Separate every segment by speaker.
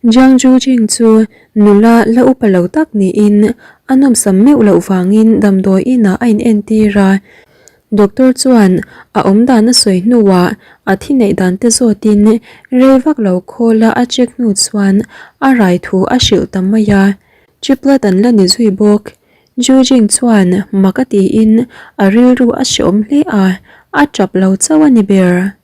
Speaker 1: Jiang Zhujing chu nula la upa lo tak niin a nawmsam meuh loh vangin damdawi inah a inentir a. Doctor chuan a awmdan a sawi hnuah a thi neih dan te zawtin rei vak lo khawla a check hnu chuan a rai thu a hrilh ta mai a. Triplet an la ni zui bawk. Zhujing chuan mak a tiin a rilru a hreawm hle a, a tap lo chauh a ni ber.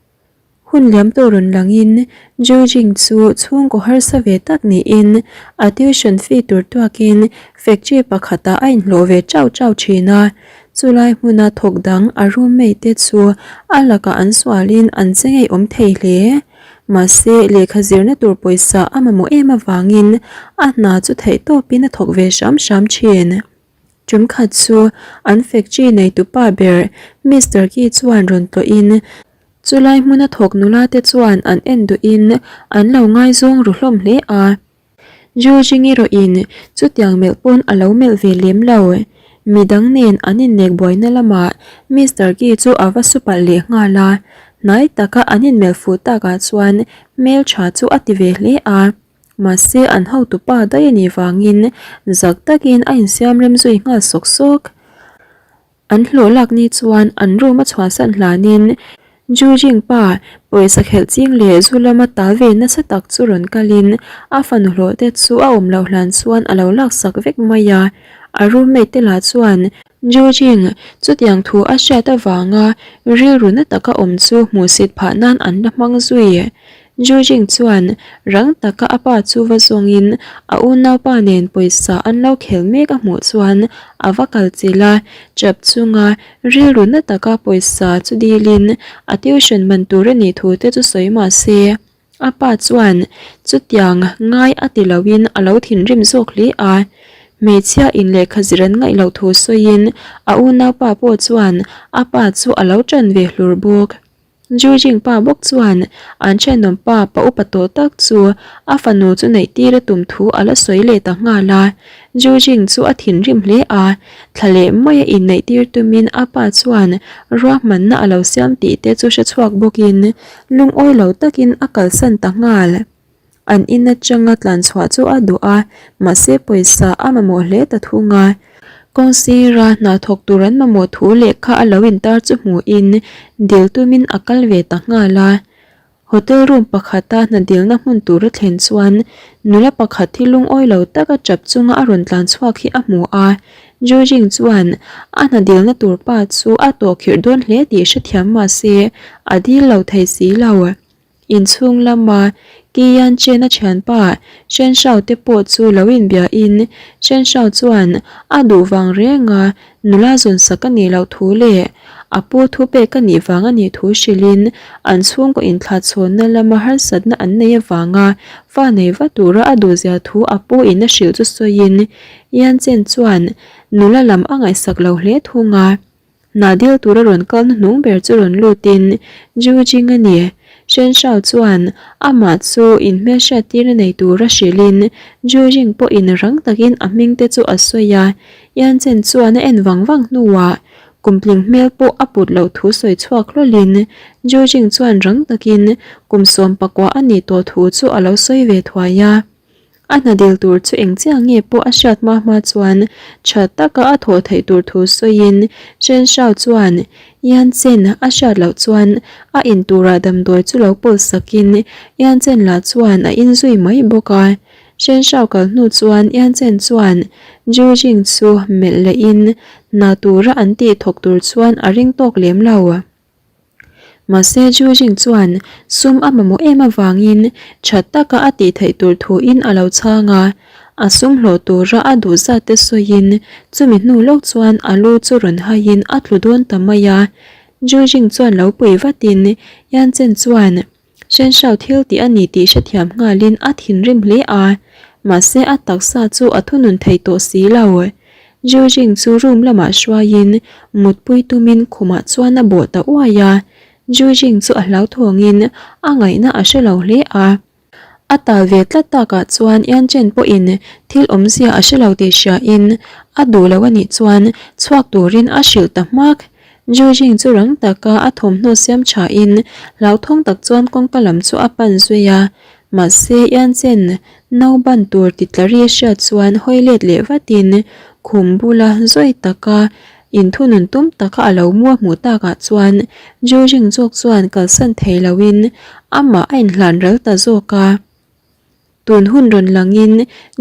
Speaker 1: Hun liam tawh rawn langin Zhujing chu chhungkaw harsa ve tak niin a tuition fee tur tuakin factory pakhatah a inhlawh ve chau chau thin a. Chulai hmuna thawk dang a roommate te chu a lakah an sualin an che ngeiawm thei hle. Mahse, lehkha zirna tur pawisa a mamawh em avangin a hna chu theihtawpin a thawk ve hram hram thin. Ṭumkhat chu an factory neitupa ber Mister Ki chuan rawn tlawhin chulai hmuna thawk nula te chuan an en duhin an lo ngaizawng ru hlawm hle a. Georgie erawhin chutiang melh pawn a lo melh ve lem lo. Midang nen an innek buaina lamah Mister Ki chu a va su palh leh nghal a, hnai taka an inmelh fuh takah chuan hmelṭha chu a ti ve hle a. Mahse an hotupa daih a nih vangin zak takin a insiam rem zui nghal sawk sawk. An hlawh lak ni chuan an room a chhuahsan hlanin Jujing pa pawisa khelh ching leh zu lama tal ve nasa tak chu rawn kalin a fanu hlawh te chu a awm loh hlan chuan a lo laksak vek mai a. A roommate te lah chuan Jujing chutiang thu a hriat avanga rilru na taka awm chu hmuhsit phah nan an la hmang zui. Jujing chuan rang taka a pa chu va zawngin a unaupa nen pawisa an lo khel mek a hmuh chuan a va kal chilh a, chap chunga rilru na taka pawisa chu dilin a tuition man tur a nih thu te chu sawi mah se a pa chuan chutiang ngai a ti loin a lo thinrim zawk hle a. Hmeichhia in lehkha zir an ngaih loh thu sawiin a unaupa pawh chuan a pa chu a lo ṭan ve hlur bawk. Jujing pa bawk chuan an thenawm pa pa upa tawh tak chu a fanu chu neih tir a tum thu a la sawi leh ta nghal a. Jujing chu a thinrim hle a, thla leh maia inneih tir tumin a pa chuan ruahmanna a lo siam tih te chu hre chhuak bawkin lungawi lo takin a kalsan ta nghal. An in atanga tlan chhuah chu a duh a, mahse pawisa a mamawh hle ta thung a. Kawng sira hna thawk tur an mamawh thu lehkha a lo intar chu hmuhin dil tumin a kal ve ta nghal a. Hotel room pakhata hna dilna hmun tur a thlen chuan nula pakhat hi lungawi lo taka tap chunga a rawn tlan chhuak hi a hmu a. Jujing chuan a hna dilna tur pa chu a tawhkhirh dawn hle tih hrethiam mahse a dil lo thei si lo. Inchhung lama Kian Chen-a thianpa Shen Shao te pawh chu lo inbiain Shen Shao chuan a duh vang renga nula zawn sak a nih loh thu leh a pu thu pek a nih vang a nih thu hrilhin an chhungkaw inthlahchhawnna lama harsatna an nei avanga fa nei va tura a duhzia thu a pu in a hrilh chu sawiin Yan Chen chuan nula lam a ngaihsak lo hle thung a. Hna dil tura rawn kalna hnung ber chu rawn lutin Ju Jing a ni. Shen Shao chuan amah chu inhmelhriat tirna nei tura hrilhin Ju Jing pawhin rang takin a hming te chu a sawi a. Yan Chen chuan a en vang vang hnuah kumtling hmel pawh a put loh thu sawi chhuak hlawlhin Ju Jing chuan rang takin kum 14 a nih tawh thu chu a lo sawi ve thuai a. A hna dil tur chu eng chiah nge pawh a hriat hma hma chuan tha taka a thawh theih tur thu sawiin Chen Shao chuan Yan Chen a hriat loh chuan a in turah damdawi chu lo pawl sakin Yan Chen lah chuan a in zui mai bawk a. Chen Shao kal hnu chuan Yan Chen chuan Zhu Jing chu melh lehin hna tura an tih thawk tur chuan a ring tawk lem lo. Mahse Jujing chuan sum a mamawh em avangin tha taka a tih theih tur thuin a lo chhang a, a sum hlawh tura a duh zat te sawiin chumi hnu lawk chuan a lu chu rawn haiin a tlu dawn ta mai a. Jujing chuan lo pui vatin Yan Chen chuan Hrenhrau thil tih a ni tih hrethiam nghalin a thinrim hle a, mahse a taksa chu a thunun thei tawh si lo. Jujing chu room lamah hruaiin mutpui tumin khumah chuan a bawh ta uai a, Jujing chu a hlauthawngin a ngaihna a hre lo hle a. A tal ve tlat takah chuan Yanchen pawhin thil awmzia a hre lo tih hriain a duh lo a nih chuan chhuak turin a hrilh ta hmak. Jujing chu rang taka a thawmhnaw siam thain hlauthawng tak chuan kawngka lam chu a pan zui a. Mahse, Ianchen nau ban tur ti tla ri a hriat chuan hawi let leh vatin khum bula zawi taka inthunun tum taka a lo mua hmuh takah chuan Jujing zawk chuan kalsan thei loin amah a inhlan ral ta zawk a. Tun hun rawn langin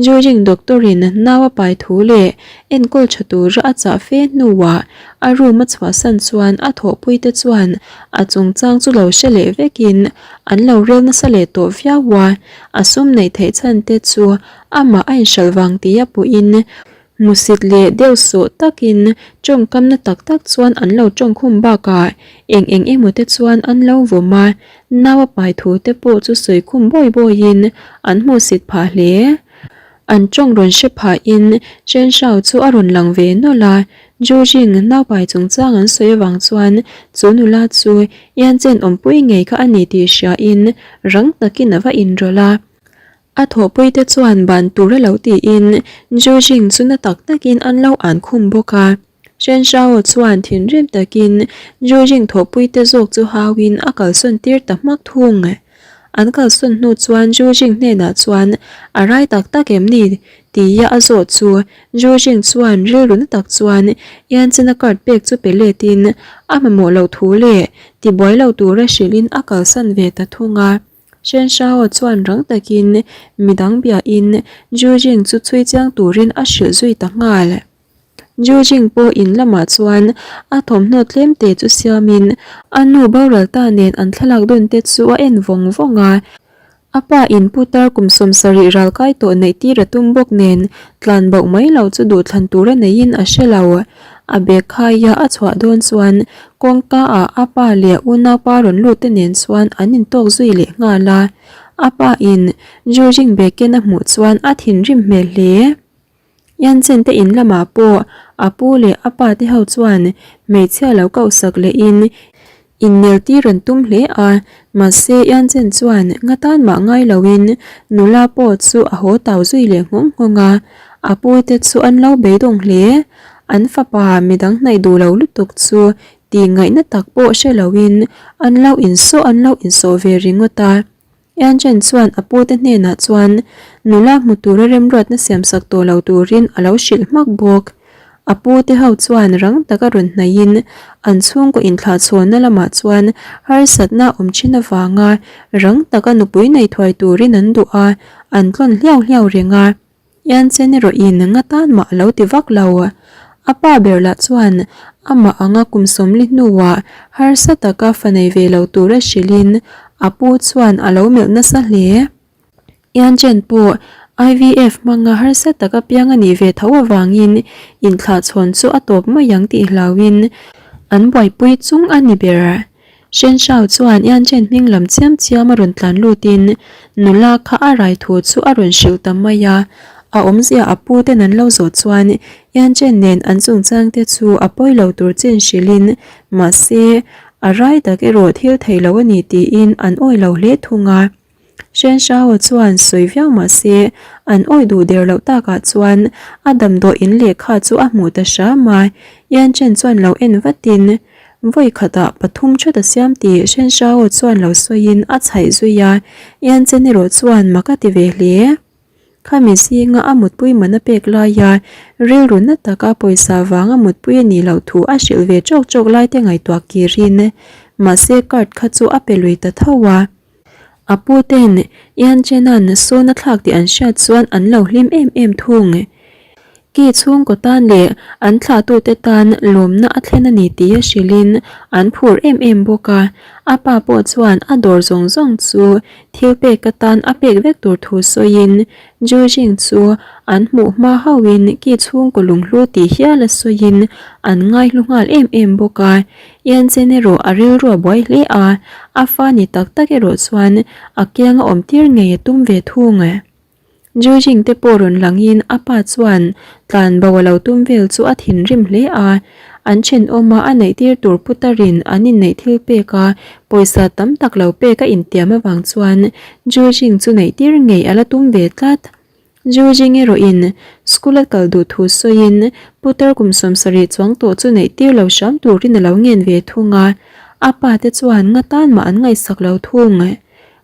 Speaker 1: Jujing doctor-in nau a pai thu leh enkawl tha tura a chah fe hnuah a room a chhuahsan chuan a thawhpuite chuan a chungchang chu lo hre leh vekin an lo rel nasa leh tawh viau a, a sum neih theih chhan te chu amah a inhralh vang tia puhin Hmusit leh deuh sawh takin tawngkamna tak tak chuan an lo tawngkhum bakah eng eng emaw te chuan an lo vawm a, nau a pai thu te pawh chu sawi khum bawi bawiin an hmuhsit phah hle. An tawng rawn hre phahin Chen Shao chu a rawn lang ve nawlh a, Zhu Jing nau pai chungchang an sawi avang chuan chu nula chu Yan Chen awmpui ngei kha a ni tih hriain rang takin a va inrawlh a. A thawhpuite chuan ban tur a lo tiin Zhu Jing chu na tak takin an lo an khum bawk a. Shen Shao chuan thinrim takin Zhu Jing thawhpuite zawk chu hauin a kalsawn tir ta hmak thung. An kalsawn hnu chuan Zhu Jing hnenah chuan a rai tak tak em ni tia a zawh chu Zhu Jing chuan rilru na tak chuan Yanchen-a card pek chu pe letin a mamawh loh thu leh tibuai lo tura hrilhin a kalsan ve ta thung a. Shen Shao chuan rang takin midang biain Zhu Jing chu chhui chiang turin a hrilh zui ta nghal. Zhu Jing pawh in lamah chuan a thawmhnaw tlem te chu siamin a nu boral ta nen an thlalak dawn te chu a en vawng vawng a. A pa in putar kum 70 ral kai tawh neih tir a tum bawk nen tlan bauh mai lo chu duhthlan tura neiin a hre lo. A bag khaia a chhuah dawn chuan Kawngka ah a pa leh unaupa rawn lut te nen chuan an intawk zui leh nghal a, a pa in Jujing bag ken a hmuh chuan a thinrim hmel hle. Yanchen te in lamah pawh a pu leh a pa te ho chuan hmeichhia lo kohsak leh in innel tir an tum hle a, mahse Yanchen chuan nga tan mah ngai lo in nula pawh chu a haw tau zui leh nghawng nghawng a, a pu te chu an lo beidawng hle. An fapa midang hnaih duh lo lutuk chu tih ngaihna tak pawh hre loin an lo insawh an lo insawh ve ringawt a. Yanchen chuan a pute hnenah chuan nula hmu tura remruatna siamsak tawh lo turin a lo hrilh hmak bawk. A pute ho chuan rang taka rawn hnaihin an chhungkaw inthlahchhawnna lamah chuan harsatna awm thin avanga rang taka nupui nei thuai turin an duh a, an tlawn hliau hliau reng a. Yanchen erawhin nga tan mah a lo ti vak lo. A pa ber lah chuan amah anga kum 40 hnuah harsa taka fa nei ve lo tura hrilhin a pu chuan a lo melh nasa hle. Yanchen pawh IVF hmanga harsa taka piang a nih ve tho avangin inthlahchhawn chu a tawp mai ang tih hlauhin an buaipui chung a ni ber. Shen Shao chuan Yan Chen hming lam chiam chiam a rawn tlan lutin nula kha a rai thu chu a rawn hrilh ta mai a. A awmzia a pu ten an lo zawh chuan Yan Chen nen an chungchang te chu a pawi lo tur chin hrilhin mahse a rai tak erawh thil thei lo a ni tiin an awi lo hle thung a. Shen Shao chuan sawi viau mah se, an awih duh der loh takah chuan a damdawi in lehkha chu a hmuh ta hram a, Yan Chen chuan lo en vatin, Vawi khatah pathum that a siam tih Shen Shao chuan lo sawiin a chhaih zui a, Yan Chen erawh chuan mak a ti ve hle. Khami zinga a mutpui man a pek laia rilru na taka pawisa vanga mutpui a nih loh thu a hrilh ve chawk chawk lai te ngaihtuah kirin, mahse card kha chu a pe lui ta tho a. A pu ten Yan Chenan sawn a thlak tih an hriat chuan an lo hlim em em thung. Ki chhungkaw tan leh an thlahtute tan lawmna a thlen a ni tih a hrilhin an phur em em bawk a. A pa pawh chuan a dawr zawng zawng chu thil pek atan a pek vek tur thu sawiin Zhu Jing chu an hmuh hma hauhin ki chhungkaw lunghlu tih hial a sawiin an ngaihlu nghal em em bawk a. Yanchen erawh a rilru a buai hle a, a fa ni tak tak erawh chuan a kianga awm tir ngei a tum ve thung. Jujing te pawh rawn langin a pa chuan tlan bo a lo tum vel chu a thinrim hle a, an thenawma a neih tir tur putarin an inneih thil pek a, pawisa tam tak lo pek a intiam avang chuan Jujing chu neih tir ngei a la tum ve tlat. Jujing erawhin school a kal duh thu sawiin putar kum 70 chuang tawh chu neih tir lo hram turin a lo ngen ve thung a, a pa te chuan nga tan mah an ngaihsak lo thung.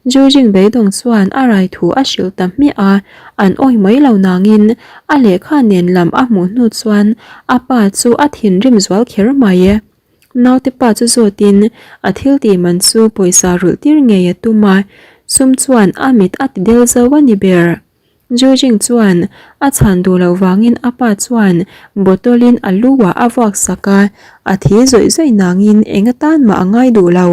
Speaker 1: Jujing beidawng chuan a rai thu a hrilh ta hmiah a, an awih mai lo nangin a lehkha nen lam a hmuh hnu chuan a pa chu a thinrim zual kher mai. Naute pa chu zawtin a thil tih man chu pawisa rulh tir ngei a tum a, sum chuan a mit a ti del zo a ni ber. Jujing chuan a chhan duh loh vangin a pa chuan bottle in a lu ah a vuak sak a, a thi zawih zawih nangin eng atan mah a ngai duh lo.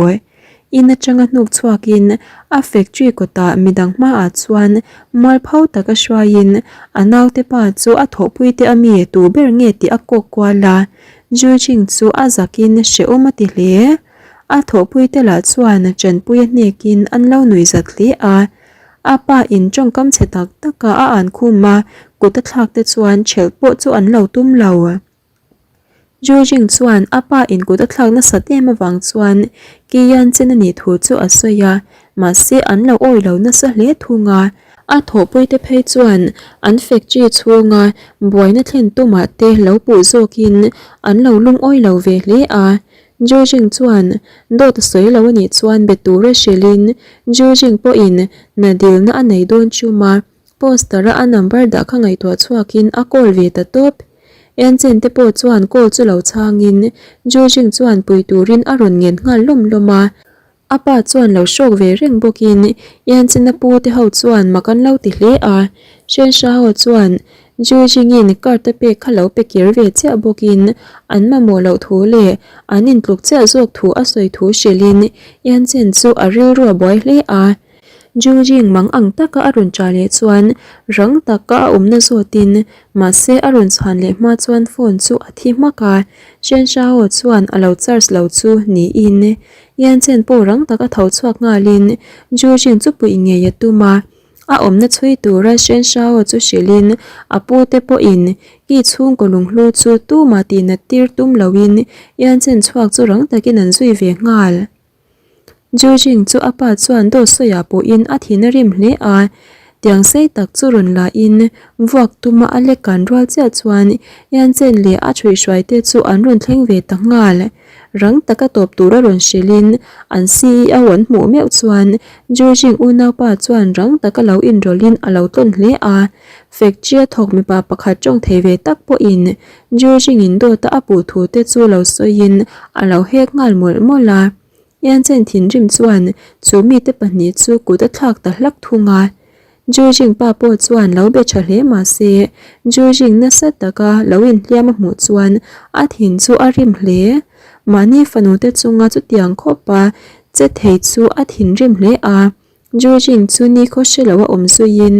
Speaker 1: In atanga hnuk chhuakin a factory kawtah midang hmaah chuan mualpho taka hruaiin a naute pa chu a thawhpui te a mi tu ber nge tih a kawk kual a, Jujing chu a zakin hrehawm a ti hle. A thawhpui te lah chuan chanpui a hnekin an lo nuihzat hle a. A pa in tawngkam chhe tak taka a an khum a, kut a thlak te chuan ṭhelh pawh chu an lo tum lo. Jujing chuan a pa in kut a thlak nasat em avang chuan Kian chen a nih thu chu a sawi a, mahse an lo awi lo nasa hle thung a. A thawhpui te phei chuan an factory chhunga buaina thlen tumah te lo puh zawkin an lo lungawi lo ve hle a. Jujing chuan dawt a sawi lo a nih chuan be tura hrilhin Jujing pawhin na dilna a nei dawn chum a, poster a a number dah kha ngaihtuah chhuakin a call ve ta tawp. Enchen te pawh chuan call chu lo chhangin Jujing chuan pui turin a rawn ngen nghal lawm lawm a. A pa chuan lo hrawk ve reng bawkin Yanchina pu te ho chuan mak an lo ti hle a. Hrenhra ho chuan Jujingin card a pek kha lo pe kir ve chiah bawkin an mamawh loh thu leh an intluk chiah zawk thu a sawi thu hrilhin Yanchen chu a rilru a buai hle a. Jujing mang ang taka a rawn ṭah leh chuan rang taka a awmna zawtin mahse a rawn chhan leh hma chuan phone chu a thi hmak a. Hrenhra ho chuan a lo charge lo chu niin Yanchen pawh rang taka tho chhuak nghalin Jujing chu puih ngei a tum a, a awmna chhui tura Shen Shao chu hrilhin a pute pawhin ki chhungkaw lunghlu chu tumah tihnat tir tum loin Yanchen chhuak chu rang takin an zui ve nghal. Jujing chu a pa chuan dawt sawiah pawhin a thin a rim hle a, tiang sei tak chu rawn lahin vuak tuma a lek kan rual chiah chuan Yanchen leh a chhuihhruaite chu an rawn thleng ve ta nghal. Rang taka tawp tura rawn hrilhin an CEO an hmuh meuh chuan Jurjing unaupa chuan rang taka lo inrawlhin a lo tlawn hle a. Factory-a thawk mipa pakhat tawng thei ve tak pawhin Jurjing-in dawta a puh thu te chu lo sawiin a lo hek nghal mawlh mawlh a. Yanchen thinrim chuan chu mite pahnih chu kut a thlak ta hlak thung a. Jurjing pa pawh chuan lo be tha hle mah se, Jurjing nasa taka lo inhliam a hmuh chuan a thin chu a rim hle. Mahni fanu te chunga chutiang khawpa che thei chu a thinrim hle a. Jurjing chu nikhaw hre lo a awm zuiin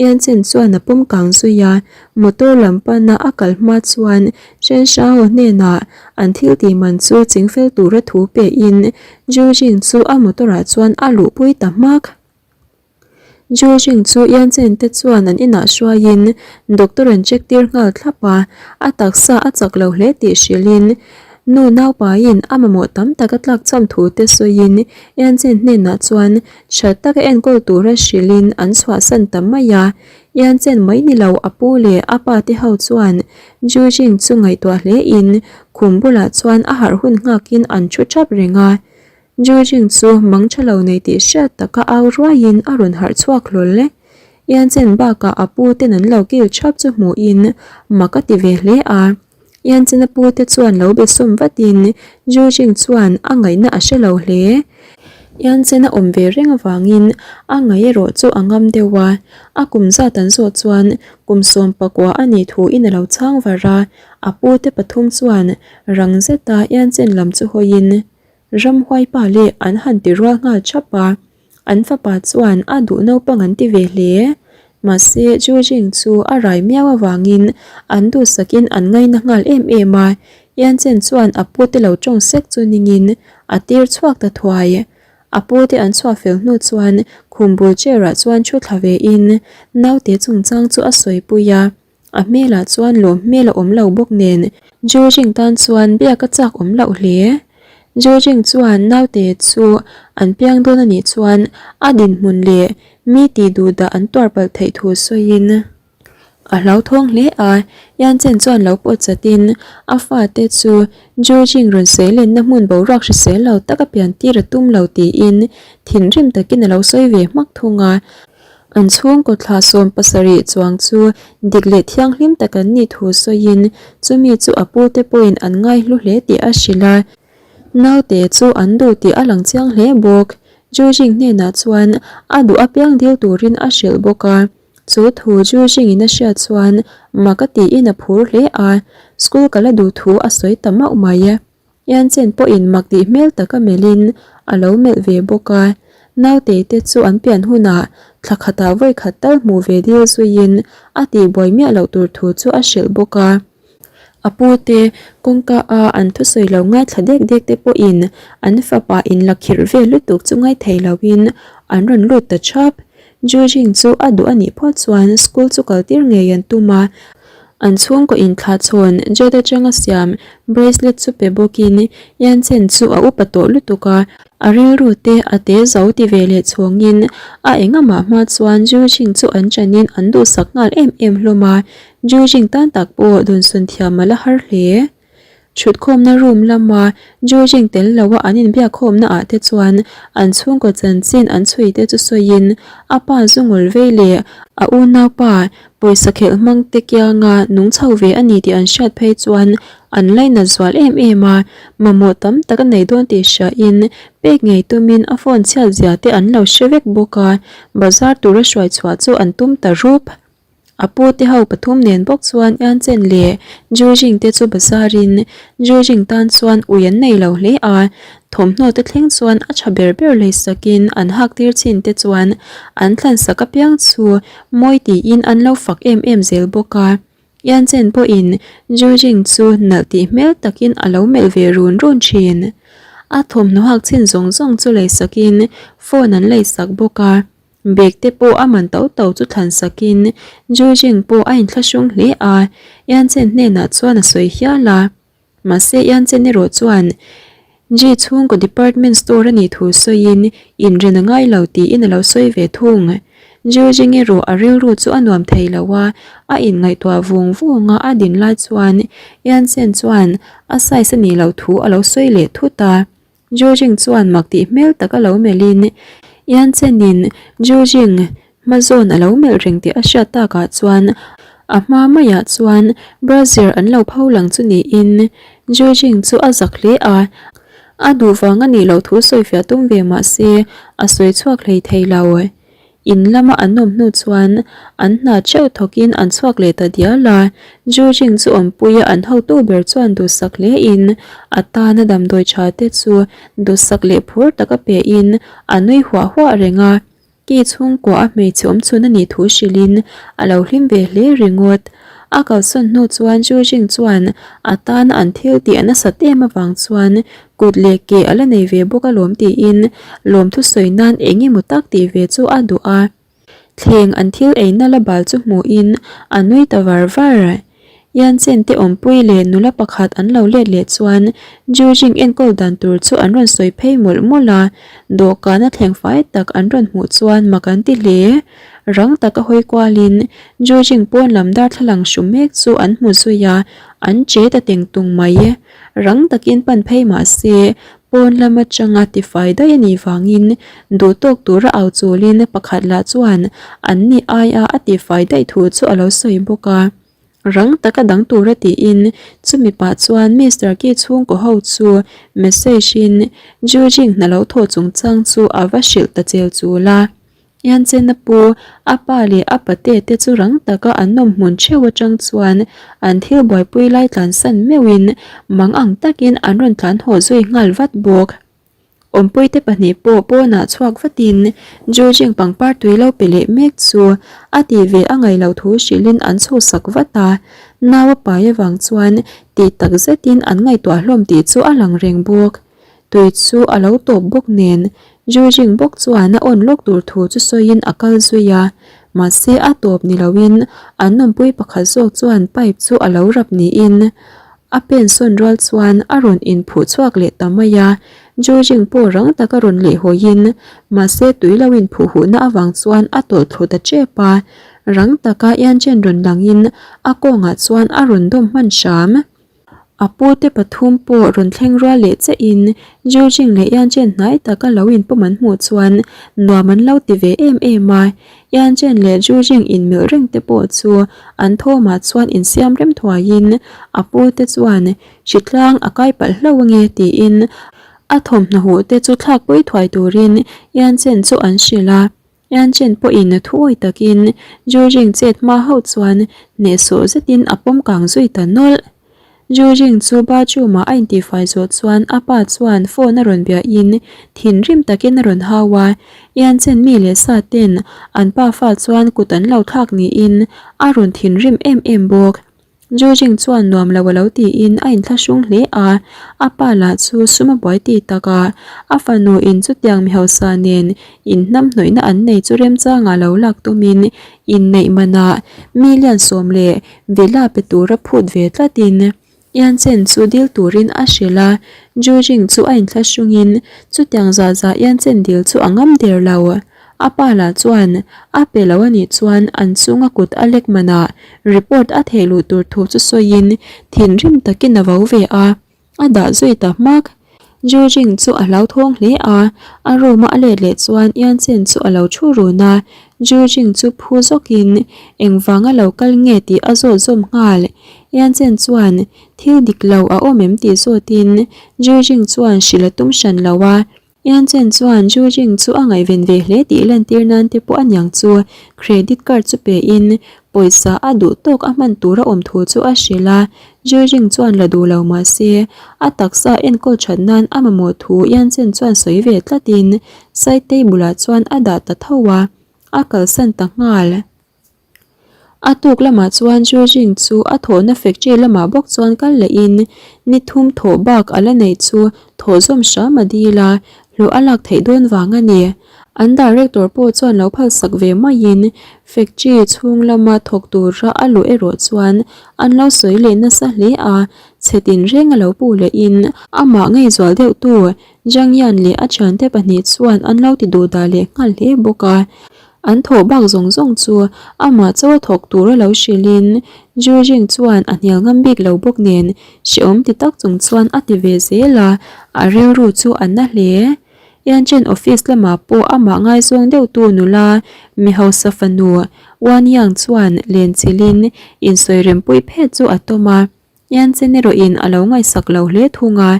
Speaker 1: Yanchen chuan a pawm kang zui a, motor lam pana a kal hma chuan Shen Shao hnenah an thil tih man chu chingfel tura thu pein Jurjing chu a motor ah chuan a luhpui ta hmak. Jujing chu Yanchen te chuan an inah hruaiin doctor an check tir nghal thlap a, a taksa a chak lo hle tih hrilhin nu naupaiin a mamawh tam tak a tlak cham thu te sawiin Yanchen hnenah chuan tha taka enkawl tura hrilhin an chhuahsan ta mai a. Yanchen mai ni lo a pu leh a pa te ho chuan Jujing chu ngaihtuah hlein khum bulah chuan a harh hun nghakin an thu thap reng a. Jujing chu mang tha lo nei tih hriat taka au ruaiin a rawn harh chhuak hlawl e. Yanchen bakah a pu ten an lo kil thap chu hmuhin mak a ti ve hle a. Yanchen a pu te chuan lo be sawm vatin Jujing chuan a ngaihna a hre lo hle. Yanchen a awm ve reng avangin a ngaih erawh chu a ngam deuh a. A kum zat an zawh chuan kum 19 a nih thuin a lo chhang var a. A pu te pathum chuan rang zeta Yanchen lam chu hawiin Ramhuai pa leh an han ti rual nghal thap a, an fapa chuan a duh naupang an ti ve hle. Mahse, Jujing chu a rai miau avangin an duhsakin an ngaina nghal em em a, Yanchen chuan a pute lo tawng sek chu ningin a tir chhuak ta thuai. A pute an chhuah fel hnu chuan khum bul chair ah chuan thu thla ve in naute chungchang chu a sawipui a. A hmelah chuan lawm hmel a awm lo bawk nen Jujing tan chuan biak a chak awm loh hle. Jujing chuan naute chu an piang dawn a nih chuan a dinhmun leh mi tih duh dah an tuar palh theih thu sawiin. A hlauthawng hle a, Yanchen chuan lo pawt chatin a fate chu Jujing rawn seilenna hmun boruak hrisel lo taka pian tir a tum lo tiin thinrim takin a lo sawi ve hmak thung a. An chhungkaw thla 70 chuang chu dik leh thianghlim tak an nih thu sawiin chumi chu a pute pawhin an ngaihlu hle tih a hrilh a. Naute chu an duh tih a lang chiang hle bawk. Jujing hnenah chuan a duh apiang dil turin a hrilh bawk a. Chu thu Jujing-in a hriat chuan mak a tiin a phur hle a, school kal a duh thu a sawi ta mauh mai. Yanchen pawhin mak tih hmel taka melhin a lo melh ve bawk a, naute te chu an pian hunah thla khatah vawi khat tal hmuh ve dil zuiin a tihbuai miah loh tur thu chu a hrilh bawk a. A pu te kawngka a an thusawi lo ngaithla dek dek te pawhin an fapa inla khirh vel lutuk chu ngaithei loin an rawn lut ta thap. Jujing chu a duh a nih phawt chuan school chu kal tir ngei an tum a, an chhungkaw inthlahchhawn jet atanga siam bracelet chu pe bawkin Yanchen chu a upa tawh lutuk a, a rilru te a te zo ti ve leh chhawngin a engamah hma chuan Jujing chu an chanin an duhsak nghal em em hlawm a, Jujing tan tak pawh dawnsawn thiam a la har hle. Thutkhawmna room lama Jujing tel loa an inbiakkhawmna ah te chuan an chhungkaw chanchin an chhui te chu sawiin a pa zungul vei leh a unaupa pawisa khelh hmang te kianga nung chho ve a ni tih an hriat phei chuan an lainat zual em em a, mamawh tam tak a nei dawn tih hriain pek ngei tumin a phone chhiat zia te an lo hre vek bawk a, bazar tura hruai chhuah chu an tum ta rup. A pu te ho pathum nen bawk chuan Yanchen leh Jujing te chu bazarin Jujing tan chuan ui an nei lo hle a, thawmhnaw te thleng chuan a tha ber ber lei sakin an hak tir chin te chuan an thlan sak apiang chu mawi tiin an lo fak em em zel bawk a. Yanchen pawhin Jujing chu nalh tih hmel takin a lo melh ve run run thin. A thawmhnaw hak chin zawng zawng chu lei sakin phone an lei sak bawk a. Bag te pawh a man to to chu thlan sakin Jujing pawh a inthlahrung hle a, Yanchen hnenah chuan a sawi hial a. Mahse Yanchen erawh chuan Ji chhungkaw department store a nih thu sawiin inren a ngai lo tiin a lo sawi ve thung. Jujing erawh a rilru chu a nuam thei lo a, a inngaihtuah vung vung a, a din lai chuan Yanchen chuan a size a nih loh thu a lo sawi leh thut a. Jujing chuan mak tih hmel tak a lo melhin Yanchen-in Jujing hma zawn a lo melh reng tih a hriat takah chuan a hma maiah chuan brazier an lo pho lang chu niin Jujing chu a zak hle a, a duh vang a nih loh thu sawifiah tum ve mah se a sawi chhuak hlei thei lo. In lama an awm hnu chuan an hna theuh thawkin an chhuak leh ta dial a, Jujing chu awmpuia an hotu ber chuan duhsak hlein a tana damdawi tha te chu duhsak leh phur taka pein a nui huah huah reng a, ki chhungkua a hmeichhe awm chhun a nih thu hrilhin a lo hlim ve hle ringawt. A kalsawn hnu chuan Jujing chuan a tana an thil tih a nasat em avang chuan Kut leh ke a la nei ve bawk alawm tiin lawmthu sawi nan eng emaw tak tih ve chu a duh a. Thleng an thil eina la bal chu hmuhin a nui ta var var. Yanchen te awmpui leh nula pakhat an lo let leh chuan Jujing enkawl dan tur chu an rawn sawi phei mawlh mawlh a, dawhkana thleng fai tak an rawn hmuh chuan mak an ti hle. Rang taka hawi kualin Jujing pawn lam darthlalang hru mek chu an hmu zui a, an che ta teng tung mai. Rang takin pan phei mah se, pawn lam atanga tifai daih a nih vangin duh tawk tura au chulin pakhat lah chuan an ni aia a tifai daih thu chu a lo sawi bawk a. Rang taka dang tura tiin chumi pah chuan Mister Ki chhungkaw ho chu message in Jujing hna lo thawh chungchang chu a va hrilh ta chel chul a. Yanchena pu, a pa leh a pate te chu rang taka an nawm hmun theuh atang chuan an thil buaipui lai tlansan meuhin mang ang takin an rawn tlan haw zui nghal vat bawk. Awmpuite pahnih pawh pawnah chhuak vatin Jujing pangpar tui lo pe leh mek chu a tih ve a ngaih loh thu hrilhin an chhuhsak vat a, nau a pai avang chuan tih tak zetin an ngaihtuah hlawm tih chu a lang reng bawk. Tui chu a lo tawp bawk nen Jujing bawk chuan a awn lawk tur thu chu sawiin a kal zui a, mahse a tawp ni loin an nawmpui pakhat zawk chuan pipe chu a lo rap niin a pen sawn rual chuan a rawn inphuh chhuak leh ta mai a. Jujing pawh rang taka rawn lehhawiin mahse tui lo inphuh huhna avang chuan a tawlh thlu ta tep a, rang taka Yanchen rawn langin a kawngah chuan a rawn dawm hman hram. A pute pathum pawh rawn thleng rual leh chiahin Jujing leh Yanchen hnai taka lo inpawm an hmuh chuan nuam an lo ti ve em em a, Yanchen leh Jujing inmelh reng te pawh chu an thawmah chuan insiam rem thuaiin a pute chuan Hritlang a kai palh hlauh ange tiin a thawmhnaw huh te chu thlak pui thuai turin Yanchen chu an hrilh a. Yanchen pawhin a thuawi takin Jujing chet hma hauh chuan hnehsawh zetin a pawm kang zui ta nawlh. Jujing chu bathroom ah a intihfai zawh chuan a pa chuan phone a rawn biahin thinrim takin a rawn hau a. Yanchen mi leh sa ten an pafa chuan kut an lo thlak niin a rawn thinrim em em bawk. Jujing chuan nuam lo a lo tiin a inthlahrung hle a, a pa lah chu sum a buai ti tak a, a fanu in chutiang mi hausa nen inhnamhnawihna an nei chu remchangah lo lak tumin inneih manah million 10 leh villa pe tura phut ve tlatin Yanchen chu dil turin a hrilh a, Jujing chu a inthlahrungin chutiang zah zah Yanchen dil chu a ngam der lo. A pa lah chuan a pe lo a nih chuan an chunga kut a lek manah report a theih luh tur thu chu sawiin thinrim takin a vo ve a, a dah zui ta hmak. Jujing chu a hlauthawng hle a, a room a a let leh chuan Yanchen chu a lo thu run a, Jujing chu phu zawkin engvanga lo kal nge tih a zawt zawm nghal. Yanchen chuan thil dik lo a awm em tih zawtin Jujing chuan hrilh a tum hran lo a, Yanchen chuan Jujing chu a ngaihven ve hle tih lantir nan te pawh a niang chu credit card chu pe in pawisa a duh tawk a hman tur a awm thu chu a hrilh a, Jujing chuan la duh lo mah se a taksa enkawl that nan a mamawh thu Yanchen chuan sawi ve tlat in side table ah chuan a dah ta tho a, a kalsan ta nghal. A tuk lamah chuan Jujing chu a thawhna factory lamah bawk chuan kal lehin ni thum thawh bak a la neih chu thawh zawm hram a dil a, hlawh a lak theih dawn vang a ni. An director pawh chuan lo phalsak ve maiin factory chhung lama thawk tura a luh erawh chuan an lo sawi leh nasa hle a, chhe tinreng a lo puh lehin amah ngeizual deuhtu Zhang Yan leh a thiante pahnih chuan an lo ti duhdah leh nghal hle bawk a. An thawh bak zawng zawng chu amah chaw a thawk tur a lo hrilhin Jujing chuan a hnial ngam bik lo bawk nen hrehawm ti tak chung chuan a ti ve zel a, a rilru chu a na hle. Yanchen office lamah pawh amah ngaizawng deuhtu nula mi hausa fanu Wan Yang chuan lenchilhin insawi rempui phet chu a tawm a. Yanchen erawhin a lo ngaihsak lo hle thung a.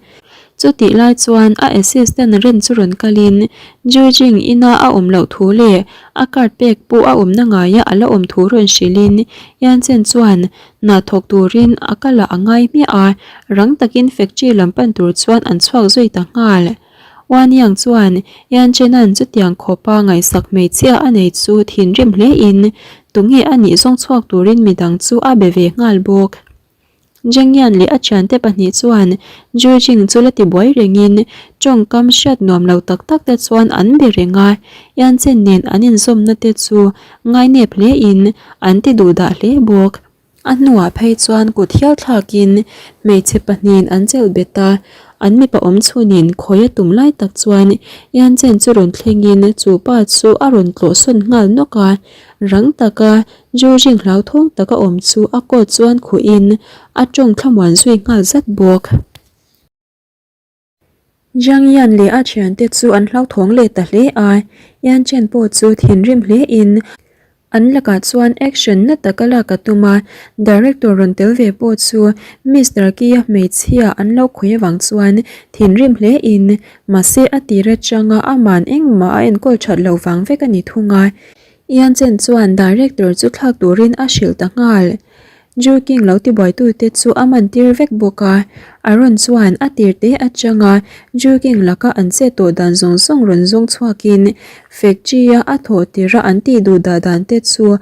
Speaker 1: Chutih lai chuan a assistant Ren chu rawn kalin Jujing ina a awm loh thu leh a card pek pawh a awmna ngaia a la awm thu rawn hrilhin Yanchen chuan hna thawk turin a kal ah a ngai hmiah a, rang takin factory lam pan tur chuan an chhuak zui ta nghal. Wan Yang chuan Yanchena'n chutiang khawpa ngaihsak hmeichhia a nei chu thinrim hlein tunge a nih zawng chhuak turin midang chu a be ve nghal bawk. Zheng Yan leh a thiante pahnih chuan Zhu Jing chu la ti buai rengin tawngkam hriat nuam lo tak tak te chuan an be reng a, Yan Chen nen an inzawmna te chu ngainep hlein an ti duhdah hle bawk. A hnuah phei chuan kut hial thlakin hmeichhe pahnihin an chelh bet a, an mipa awm chhunin khawi a tum lai tak chuan Yan Chen chu rawn thlengin chu pa chu a rawn tlawh sawn nghal nawk a, rang taka Ju Jing hlauthawng taka awm chu a coat chuan khuhin a tawng thlamuan zui nghal zat bawk. Jiang Yan leh a thiante chu an hlauthawng leh ta hle a, Yan Chen pawh chu thinrim hle in an lakah chuan action na taka lak a tum a, director rawn tel ve pawh chu Mister Kia hmeichhia an lo khawi avang chuan thinrim hle in mahse a tir atanga aman engmah a enkawl that loh vang vek a ni thung a, Yan Chen chuan director chu thlak turin a hrilh ta nghal. Ju King lo tibuaitute chu a man tir vek bawk a, Aaron chuan a tir te atanga Ju King laka an chet tawh dan zawng zawng rawn zawng chhuakin factory-a a thawh tira an tih duh dah dan te chu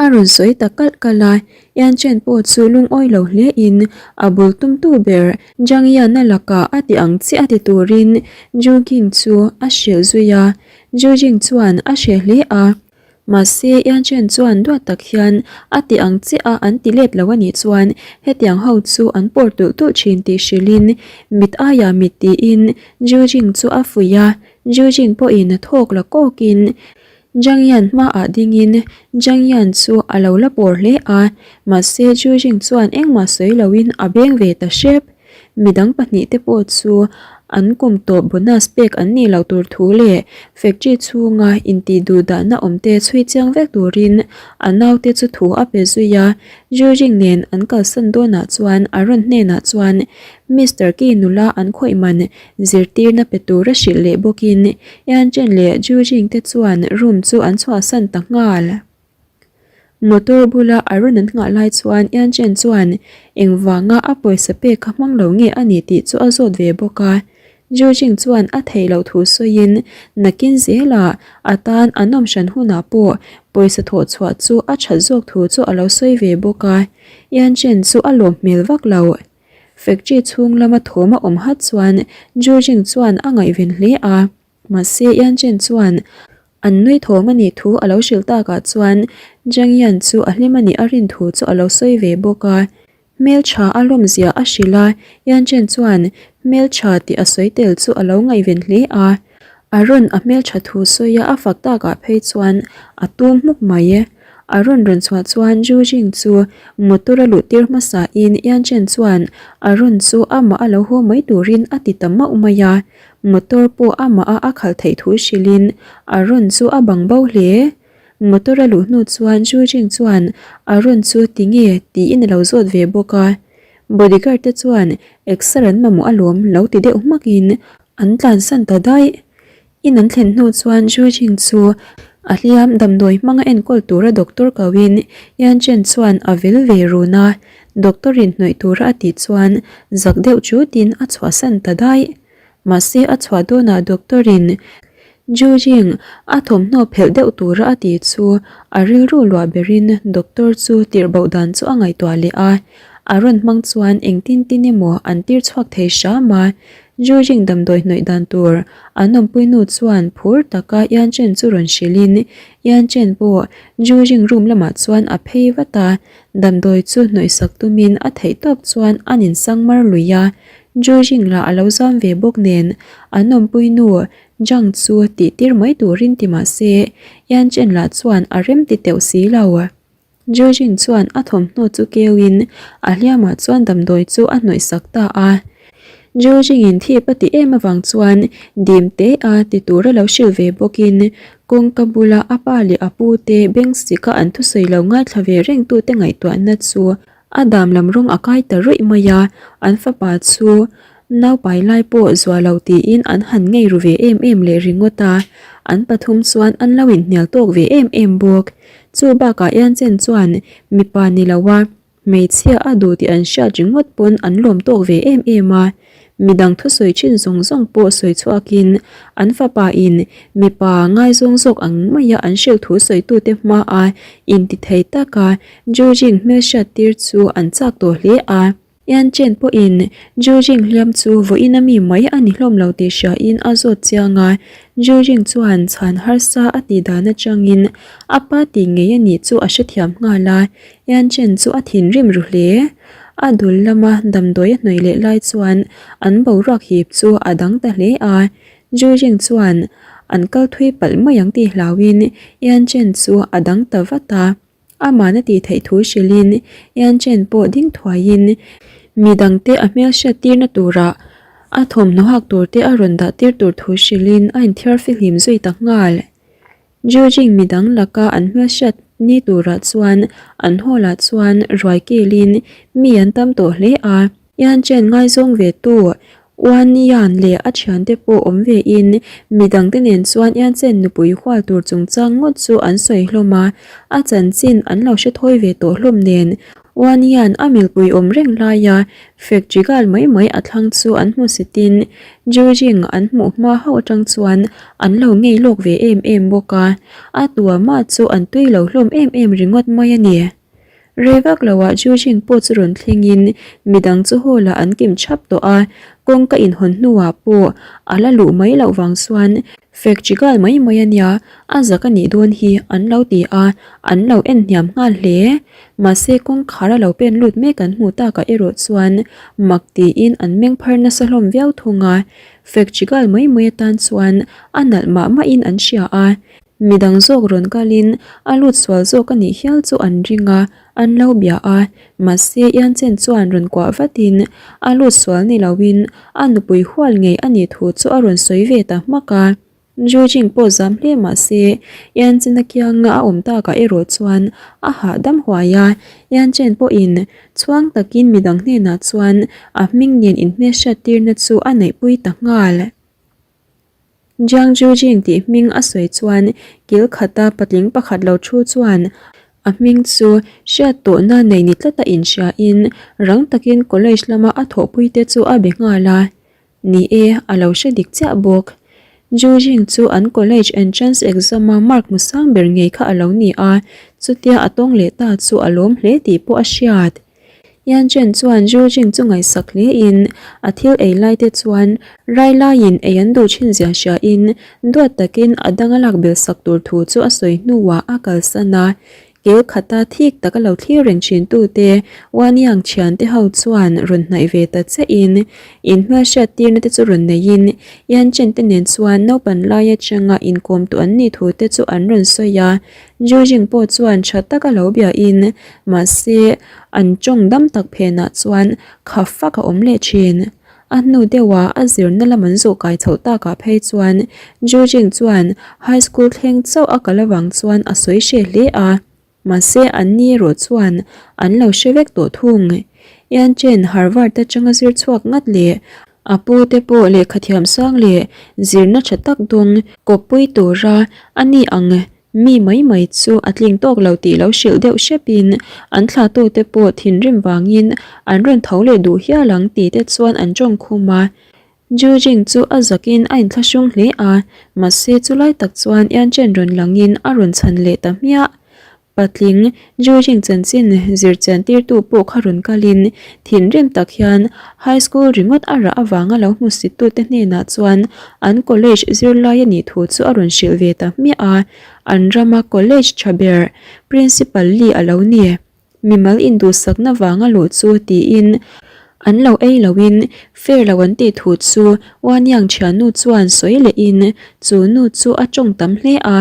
Speaker 1: a rawn sawi ta kalh kalh a. Yan Chen pawh chu lungawi lo hlein a bul tumtu ber Zhang Yan-a lakah a ti ang chiah a ti turin Ju King chu a hrilh zui a, Ju Jing chuan a hreh hle a. Mahse, Yan Chen chuan duat tak hian a ti ang chiah a an ti let lo a nih chuan hetiang ho chu an pawr tulh tulh thin tih hrilhin mit aiah mit tiin Ju Jing chu a fuih a, Ju Jing pawhin thawk la kawkin Zhang Yan hmaah dingin Zhang Yan chu a lo la pawr hle a, mahse Ju Jing chuan engmah sawi loin a beng ve ta hrep. Midang pahnihte pawh chu an kum tawp bonus pek an nih loh tur thu leh factory chhunga intih duh dahna awmte chhui chiang vek turin a naute chu thu a pe zui a. Ju Jing nen an kalsan dawnah chuan a rawn hnenah chuan Mister Ki nula an khawih man Zirtirna pe tura hrilh leh bawkin Yan Chen leh Ju Jing te chuan room chu an chhuahsan ta nghal. Motor bula a rawn an nghah lai chuan Yan Chen chuan engvanga a pawisa pek kha hmang lo nge a ni tih chu a zawt ve bawk a. Ju Jing chuan a theih loh thu sawiin nakin zelah a tan an awm hran hunah pawh pawisa thawh chhuah chu a that zawk thu chu a lo sawi ve bawk a. Yan Chen chu a lawm hmel vak lo. Factory chhung lama thawm a awm hat chuan Georging chuan a ngaihven hle a, mahse Yan Chen chuan an nui thawm a nih thu a lo hrilh takah chuan Zhang Yan chu a hlim a nih a rin thu chu a lo sawi ve bawk a. Hmeltha a lawmzia a hrilh a, Yan Chen chuan hmeltha tih a sawi tel chu a lo ngaihven hle a. A rawn a hmeltha thu sawi a a fak takah phei chuan a tum hmuk mai. A rawn rawn chhuah chuan Ju Jing chu motor a luh tir hmasa in Yan Chen chuan a rawn chu amah a lo haw mai turin a ti ta mauh mai a. Motor pawh amah a a khalh theih thu hrilh in a rawn chu a bang bo hle. Motor a luh hnu chuan Ju Jing chuan a rawn chu tinge tiin a lo zawt ve bawk a. Bodyguard te chuan exer an mamawh alawm lo ti deuh hmak in An tlansan ta daih. In an thlen hnu chuan Zhu Jing chu a hliam damdawi hmanga enkawl tura doctor koin Yan Chen chuan a vil ve run a, doctor in hnawih tura a tih chuan zak deuh chutin a chhuahsan ta daih. Mahse a chhuah dawnah doctor in Zhu Jing a thawmhnaw phelh deuh tura a tih chu a rilru luah berin doctor chu tirh boh dan chu a ngaihtuah leh a, a rawn hmang chuan engtin tin emaw an tir chhuak thei hram a, Jujing damdawi hnawih dan tur an awmpui nu chuan phur taka Yan Chen chu rawn hrilhin Yan Chen pawh Jujing room lamah chuan a phei vat a, damdawi chu hnawih sak tumin a theih tawp chuan an insang mar lui a, Jujing lah a lo zam ve bawk nen an awmpui nu Zhang chu tih tir mai turin ti mah se Yan Chen lah chuan a rem ti teuh si lo. Jujin chuan a thawmhnaw chu keuin a hliamah chuan damdawi chu a hnawih sak ta a. Jujingin thip a ti em avang chuan dim te a ti tura lo hrilh ve bawkin kawngka bula a pa leh a pu te beng sika an thusawi lo ngaithla ve reng tute ngaihtuahna chu A dam lam rawng a kai ta ruih mai a, an fapa chu naupai lai pawh zuah lo tiin an han ngei ru ve em em leh ringawt a, an pathum chuan an lo inhnial tawk ve em em bawk. Chu bakah Yanchen chuan mipa ni lo a, hmeichhia a duh tih an hriat ringawt pawn an lawm tawk ve em em a, midang thusawi thin zawng zawng pawh sawi chhuakin an fapa in mipa ngaizawng zawk ang maia an hrilh thu sawitute hmaa intithei taka Jujing hmelhriat tir chu an chak tawh hle a. Yan Chen pawhin Jujing hliam chu vawiin a mi mai a ni hlawm lo tih hriain a zawt chiang a. Jujing chuan chhan harsa a tih dan atangin a pa tih ngei a nih chu a hrethiam nghal a. Yan Chen chu a thinrim ru hle. A dul lama damdawi a hnawih leh lai chuan an boruak hip chu a dang ta hle a. Jujing chuan an kal thui palh mai ang tih hlauin Yan Chen chu a dang ta vat a. Aman a tih theih thu hrilhin Yan Chen pawh ding thuaiin midangte a hmelhriat tirna turah a thawmhnaw hak turte a rawn dah tir tur thu hrilhin a inthiar fihlim zui ta nghal. Jujing midang laka an hmelhriat ni turah chuan an hall ah chuan ruai kilin mi an tam tawh hle a. Yan Chen ngaizawng ve tu Wan Yan leh a thiante pawh awm ve in midangte nen chuan Yan Chen nupui hual tur chungchang ngawt chu an sawi hlawm a, a chanchin an lo hre thawi ve tawh hlawm nen Wan Yan a milpui awm reng laia fek chigal mai mai a thlang chu an hmu sitin Jujing an hmuh hma hauh atang chuan an lo ngei lawk ve em em bawk a, a tuamah chu an tui lo hlawm em em ringawt mai a ni. Rei vak loah Jujing pawh chu rawn thlengin midang chu hall ah an kim thap tawh a, kawngka inhawn hnuah pawh a la luh mai loh vang chuan Fek chigal mai mai a nia, a zak a nih dawn hi an lo ti a, an lo en hniam nghal hle. Mahse kawngkhar a lo pen lut mek an hmuh takah erawh chuan mak tiin an meng phar nasa hlawm viau thung a, fek chigal mai mai atan chuan a nalh mah mahin an hria a. Midang zawk rawn kalin a lut sual zawk a nih hial chu an ring a, an lo bia a, mahse Ianchen chuan rawn kuah vatin a lut sual ni loin a nupui hual ngei a nih thu chu a rawn sawi ve ta hmak a. Jujing pawh zam hle mahse Ianchen a kianga a awm takah erawh chuan a hahdam huai a, Ianchen pawhin chhuang takin midang hnenah chuan a hming nen inhmelhriat tirna chu a neihpui ta nghal. Jiang Jujing tih hming a sawi chuan kil khata patling pakhat lo thu chuan a hming chu hriat tawhna nei ni tlata inhriain rang takin college lama a thawhpuite chu a be nghal a. Ni e, a lo hre dik chiah bawk. Jujing chu an college entrance exam-a mark hmu sang ber ngei kha a lo ni a, chutia a tawng leh ta chu a lawm hle tih pawh a hriat. Yan Chen chuan Zhu Jing chu ngaihsak hle in a thil ei lai te chuan rai laiin ei an duh thin zia hria in duat takin a dang a lak bel sak tur thu chu a sawi hnuah a kalsan a. Kil khata thik taka lo thlir reng thin tu te Wan Yang thian te ho chuan rawn hnaih ve ta che in in hmelhriat tirna te chu rawn nei in Yan Chen te nen chuan naupan lai atanga inkawm tu an nih thu te chu an rawn sawi a. Jujing pawh chuan tha taka lo bia in, mahse an tawng dam tak phenah chuan kha fak a awm leh thin. A hnu deuha a zirna lam an zawh kai chhoh takah phei chuan Jujing chuan high school thleng chauh a kal avang chuan a sawi hreh hle a, mahse an ni erawh chuan an lo hre vek tawh thung. Yan Chen Harvard atanga zir chhuak ngat leh a pu te pawh lehkhathiam sang leh zirna tha tak dawng kawppui tura a ni ang Mi mai mai chu a tling tawk lo tih lo hrilh deuh hrepin an thlahtute pawh thinrim vangin an rawn tho leh duh hial ang tih te chuan an tawng khum a. Jujing chu a zakin a inthlahrung hle a, mahse chulai tak chuan Yanchen rawn langin a rawn chhan leh ta hmiah. Patling, Jujing chanchin zir chian tirtu pawh kha rawn kalin thinrim tak hian High school ringawt a rah avanga lo hmusittute hnenah chuan an college zirlai a nih thu chu a rawn hrilh ve ta hmiah a, an rama college tha ber Principal Lee a lo ni. Mimal induhsakna vanga luh chu tiin an lo ei loin fair lo an tih thu chu Wanyang thiannu chuan sawi lehin chu nu chu a tawng tam hle a,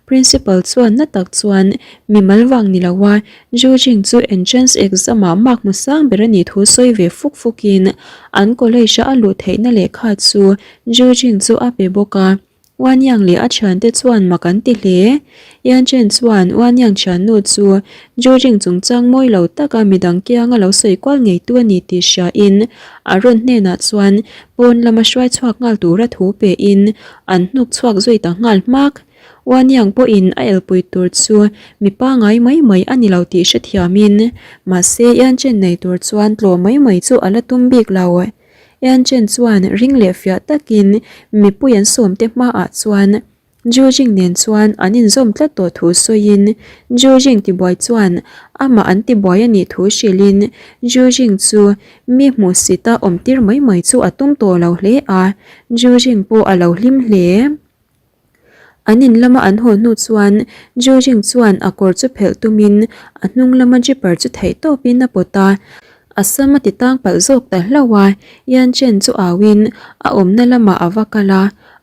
Speaker 1: Principal chuan na tak chuan mimal vang ni loa Zhu Jing chu entrance exam ah mark hmu sang ber a nih thu sawi ve fuk fuk in an college a a luh theihna lehkha chu Zhu Jing chu a pe bawk a. Wan Yang leh a thiante chuan mak an ti hle. Yan Chen chuan Wan Yang thiannu chu Zhu Jing chungchang mawi lo taka midang kianga lo sawi kual ngeitu a ni tih hria in a rawn hnenah chuan pawn lama hruai chhuak nghal tura thu pe in an hnuk chhuak zui ta nghal hmak. Uaniang pawhin a elpui tur chu mi pangai mai mai a ni lo tih hrethiamin, mahse Yanchen nei tur chuan tlawh mai mai chu a la tum bik lo. Yanchen chuan ring leh fiah takin mipui an sawmte hmaah chuan Jujing nen chuan an inzawm tlat tawh thu sawiin Jujing tibuai chuan amah an tibuai a nih thu hrilhin Jujing chu mi hmuhsita awmtir mai mai chu a tum tawh lo hle a, Jujing pawh a lo hlim hle. An in lama an haw hnu chuan Jujing chuan a kawr chu phelh tumin a hnung lama zipper chu theih tawpin a pawt a, a sam a ti tang palh zawk ta hlauh a, Yan Chen chu auin a awmna lamah a va kal a,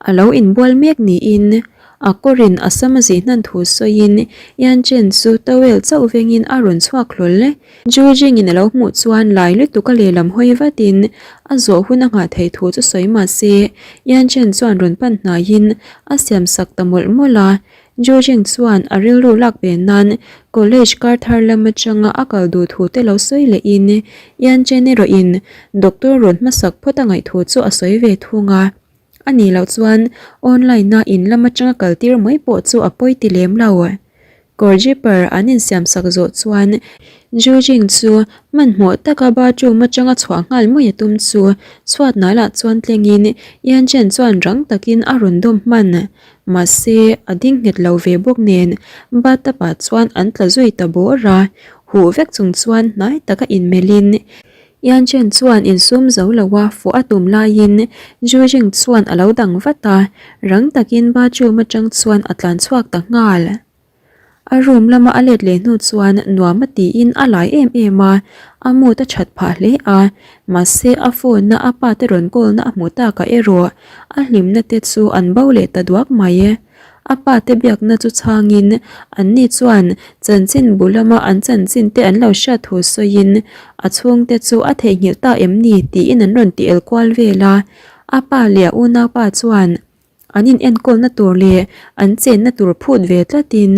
Speaker 1: a lo inbual mek niin a kawrin a sam a zih hnan thu sawiin Yan Chen chu towel chauh vengin a rawn chhuak hlawl. Ju Jing-in a lo hmuh chuan lai lutuk a lehlam hawi vatin a zawh hun a nghah theih thu chu sawi mah se, Yan Chen chuan rawn pan hnaiin a siam sak ta mawlh mawlh a. Ju Jing chuan a rilru lak ve nan college kar thar lam atanga a kal duh thu te lo sawi lehin Yan Chen erawhin doctor rawn hmasak phawt a ngaih thu chu a sawi ve thung a. A nih loh chuan online a in lam atanga kal tir mai pawh chu a pawi ti lem lo. Kawr zipper an insiam sak zawh chuan Ju Jing chu hmanhmawh taka bathroom atanga chhuah nghal mai a tum chu chhuat nailah chuan tlengin Yan Chen chuan rang takin a rawn dawm hman. Mahse, a ding nghet lo ve bawk nen bathtub ah chuan an tla zui ta bawr a, huh vek chung chuan hnai taka inmelhin. Yan Chen chuan insum zo loa fuh a tum laiin Zhu Jing chuan a lo dang vat a, rang takin bathroom atang chuan a tlan chhuak ta nghal. A room lama a let leh hnu chuan nuam a tiin a lai em em a, a mood a that phah hle a, mahse a phone a a pa te rawn call na a hmuh takah erawh a hlimna te chu an bo leh ta duak mai. A pa te biakna chu chhangin anni chuan chanchin bu lama an chanchin te an lo hriat thu sawiin a chhungte chu a theihnghilh ta em ni tiin an rawn ti el kual vel a, a pa leh a unaupa chuan An inenkawlna tur leh an chenna tur phut ve tlatin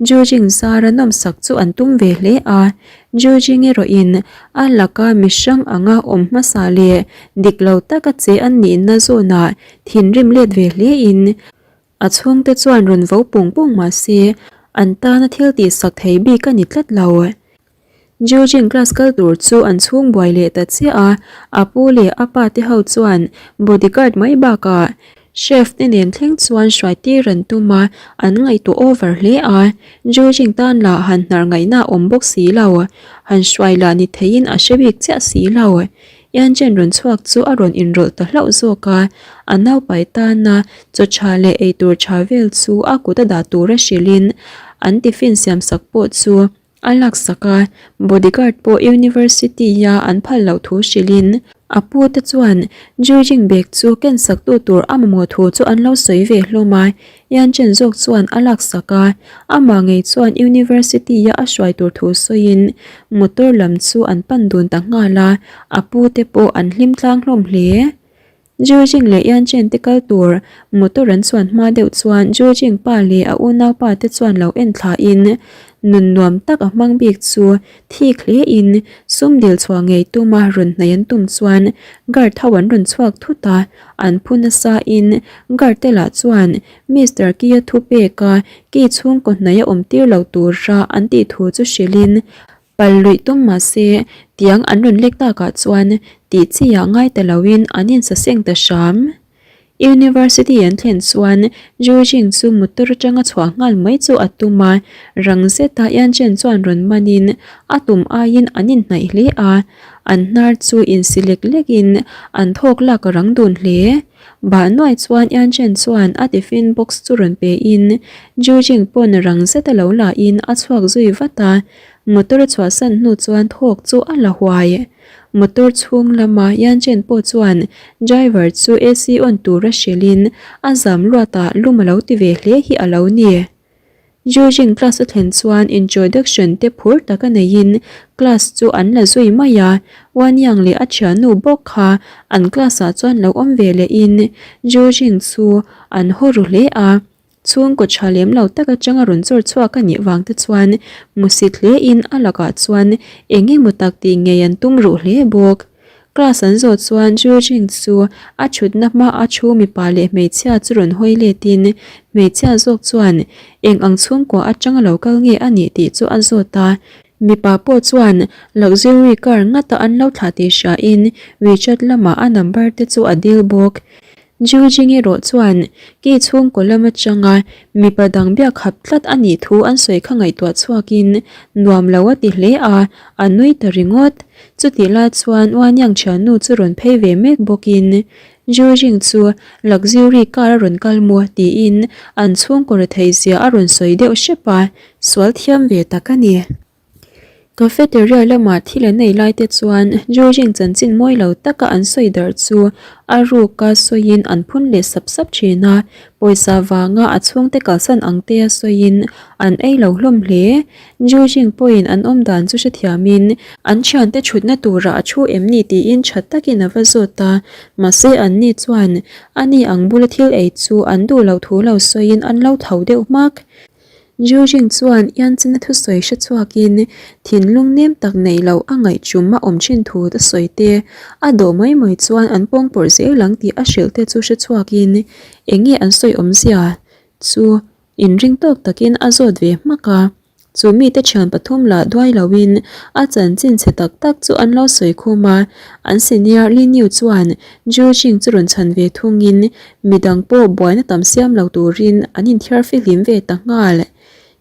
Speaker 1: Jujing zara nawmsak chu an tum ve hle a. Jujing erawhin a laka mihrang anga awm hmasa leh dik lo taka che an nihna zawnah thinrim let ve hlein a chhungte chuan rawn vo pung pung mah se an tana thil tihsak thei bik a ni tlat lo. Jujing class kal tur chu an chhung buai leh ta chiah a, a pu leh a pa te ho chuan bodyguard mai bakah chef te nen thleng chuan hruai tir an tum a, an ngaihtuah over hle a, Jujing tan lah han hnar ngaihna a awm bawk si lo, han hruai lah ni theiin a hre bik chiah si lo. Yanchen rawn chhuak chu a rawn inrawlh ta hlauh zawk a, a naupai tana chaw tha leh eitur tha vel chu a kut a dah tura hrilhin an tiffin siamsak pawh chu A laksak a, bodyguard pawh university-a an phal loh thu hrilhin a pu te chuan Jujing bag chu kensak tu tur a mamawh thu chu an lo sawi ve hlawm a, Yan Chen zawk chuan a laksak a, amah ngei chuan university-a a hruai tur thu sawiin motor lam chu an pan dun ta nghal a, a pu te pawh an hlim tlang hlawm hle. Jujing leh Yan Chen te kal tur motor an chuan hma deuh chuan Jujing pa leh a unaupa te chuan lo en thla in nun nuam tak a hmang bik chu thik hle in sum dil chhuah ngei tuma rawn hnaih an tum chuan guard ho an rawn chhuak thut a, an phu nasa in guard te lah chuan Mister Ki-a thu pek a ki chhungkaw hnaih a awm tir lo tura an tih thu chu hrilh in Pal luih tum mah se, tiang an rawn lek takah chuan tih chi ah ngai ta loin an insaseng ta hram. University an thlen chuan Jujing chu motor atanga chhuah nghal mai chu a tum a, rang zeta Yanchen chuan rawn manin a tum aiin an inhnaih hle a, an hnar chu insi lek lekin an thawk lak a rang dun hle. Bah nuai chuan Yanchen chuan a tiffin box chu rawn pe in Jujing pawn rang zeta lo la in a chhuak zui vat a, Motor a chhuahsan hnu chuan thawk chu a la huai. Motor chhung lama Yanchen pawh chuan driver chu AC on tura hrilhin a zam luatah lum a lo ti ve hle hi a lo ni. Jujing class a thlen chuan introduction te phur taka neiin class chu an la zui mai a, Wanyang leh a thiannu bawk kha an class ah chuan lo awm ve lehin Jujing chu an haw ru hle a. Chhungkaw tha lem lo tak atanga rawn chawr chhuak a nih vang te chuan musit hle in a lakah chuan eng emaw tak tih ngei an tum ruh hle bawk. Class an zawh chuan Jujing chu a thutna hma a thu mipa leh hmeichhia chu rawn hawi let in hmeichhia zawk chuan eng ang chhungkua atanga lo kal nge a nih tih chu a zawt a. Mipa pawh chuan luxury car ngata an lo thlah tih hria in WeChat lamah a number te chu a dil bawk. Jujing erawh chuan ki chhungkaw lam atanga mipa dang biak khap tlat a nih thu an sawi kha ngaihtuah chhuakin nuam lo a ti hle a, a nui ta ringawt. Chutih lai chuan Wanyang thiannu chu rawn phei ve mek bawkin Jujing chu luxury car a rawn kal maw tiin an chhungkaw rethei zia a rawn sawi deuh hrep a, sual thiam ve tak a ni. Cafeteria lamah thil an ei lai te chuan Georgine chanchin mawi lo taka an sawi darh chu a ruka sawiin an phun leh sap sap thin a, pawisa vanga a chhungte kalsan ang te a sawiin an ei lo hlawm hle. Georgine pawhin an awm dan chu hrethiamin an thiante thutna turah a thu em ni tiin tha takin a va zawt a, mahse anni chuan ani ang bula thil ei chu an duh loh thu lo sawiin an lo tho deuh hmak. Jujing chuan Ianchina thusawi hre chhuakin thinlung nem tak neih loh a ngaihchum a awm thin thu a sawi te, a dawh mai mai chuan an pawngpawrh zel ang tih a hrilh te chu hre chhuakin eng nge an sawi awmzia chu inring tawk takin a zawt ve hmak a. Chu mite thian pathum lah duai loin a chanchin chhe tak tak chu an lo sawi khum a, an senior Li Niu chuan Jujing chu rawn chhan ve thungin midang pawh buaina tam siam lo turin an inthiar fihlim ve ta nghal.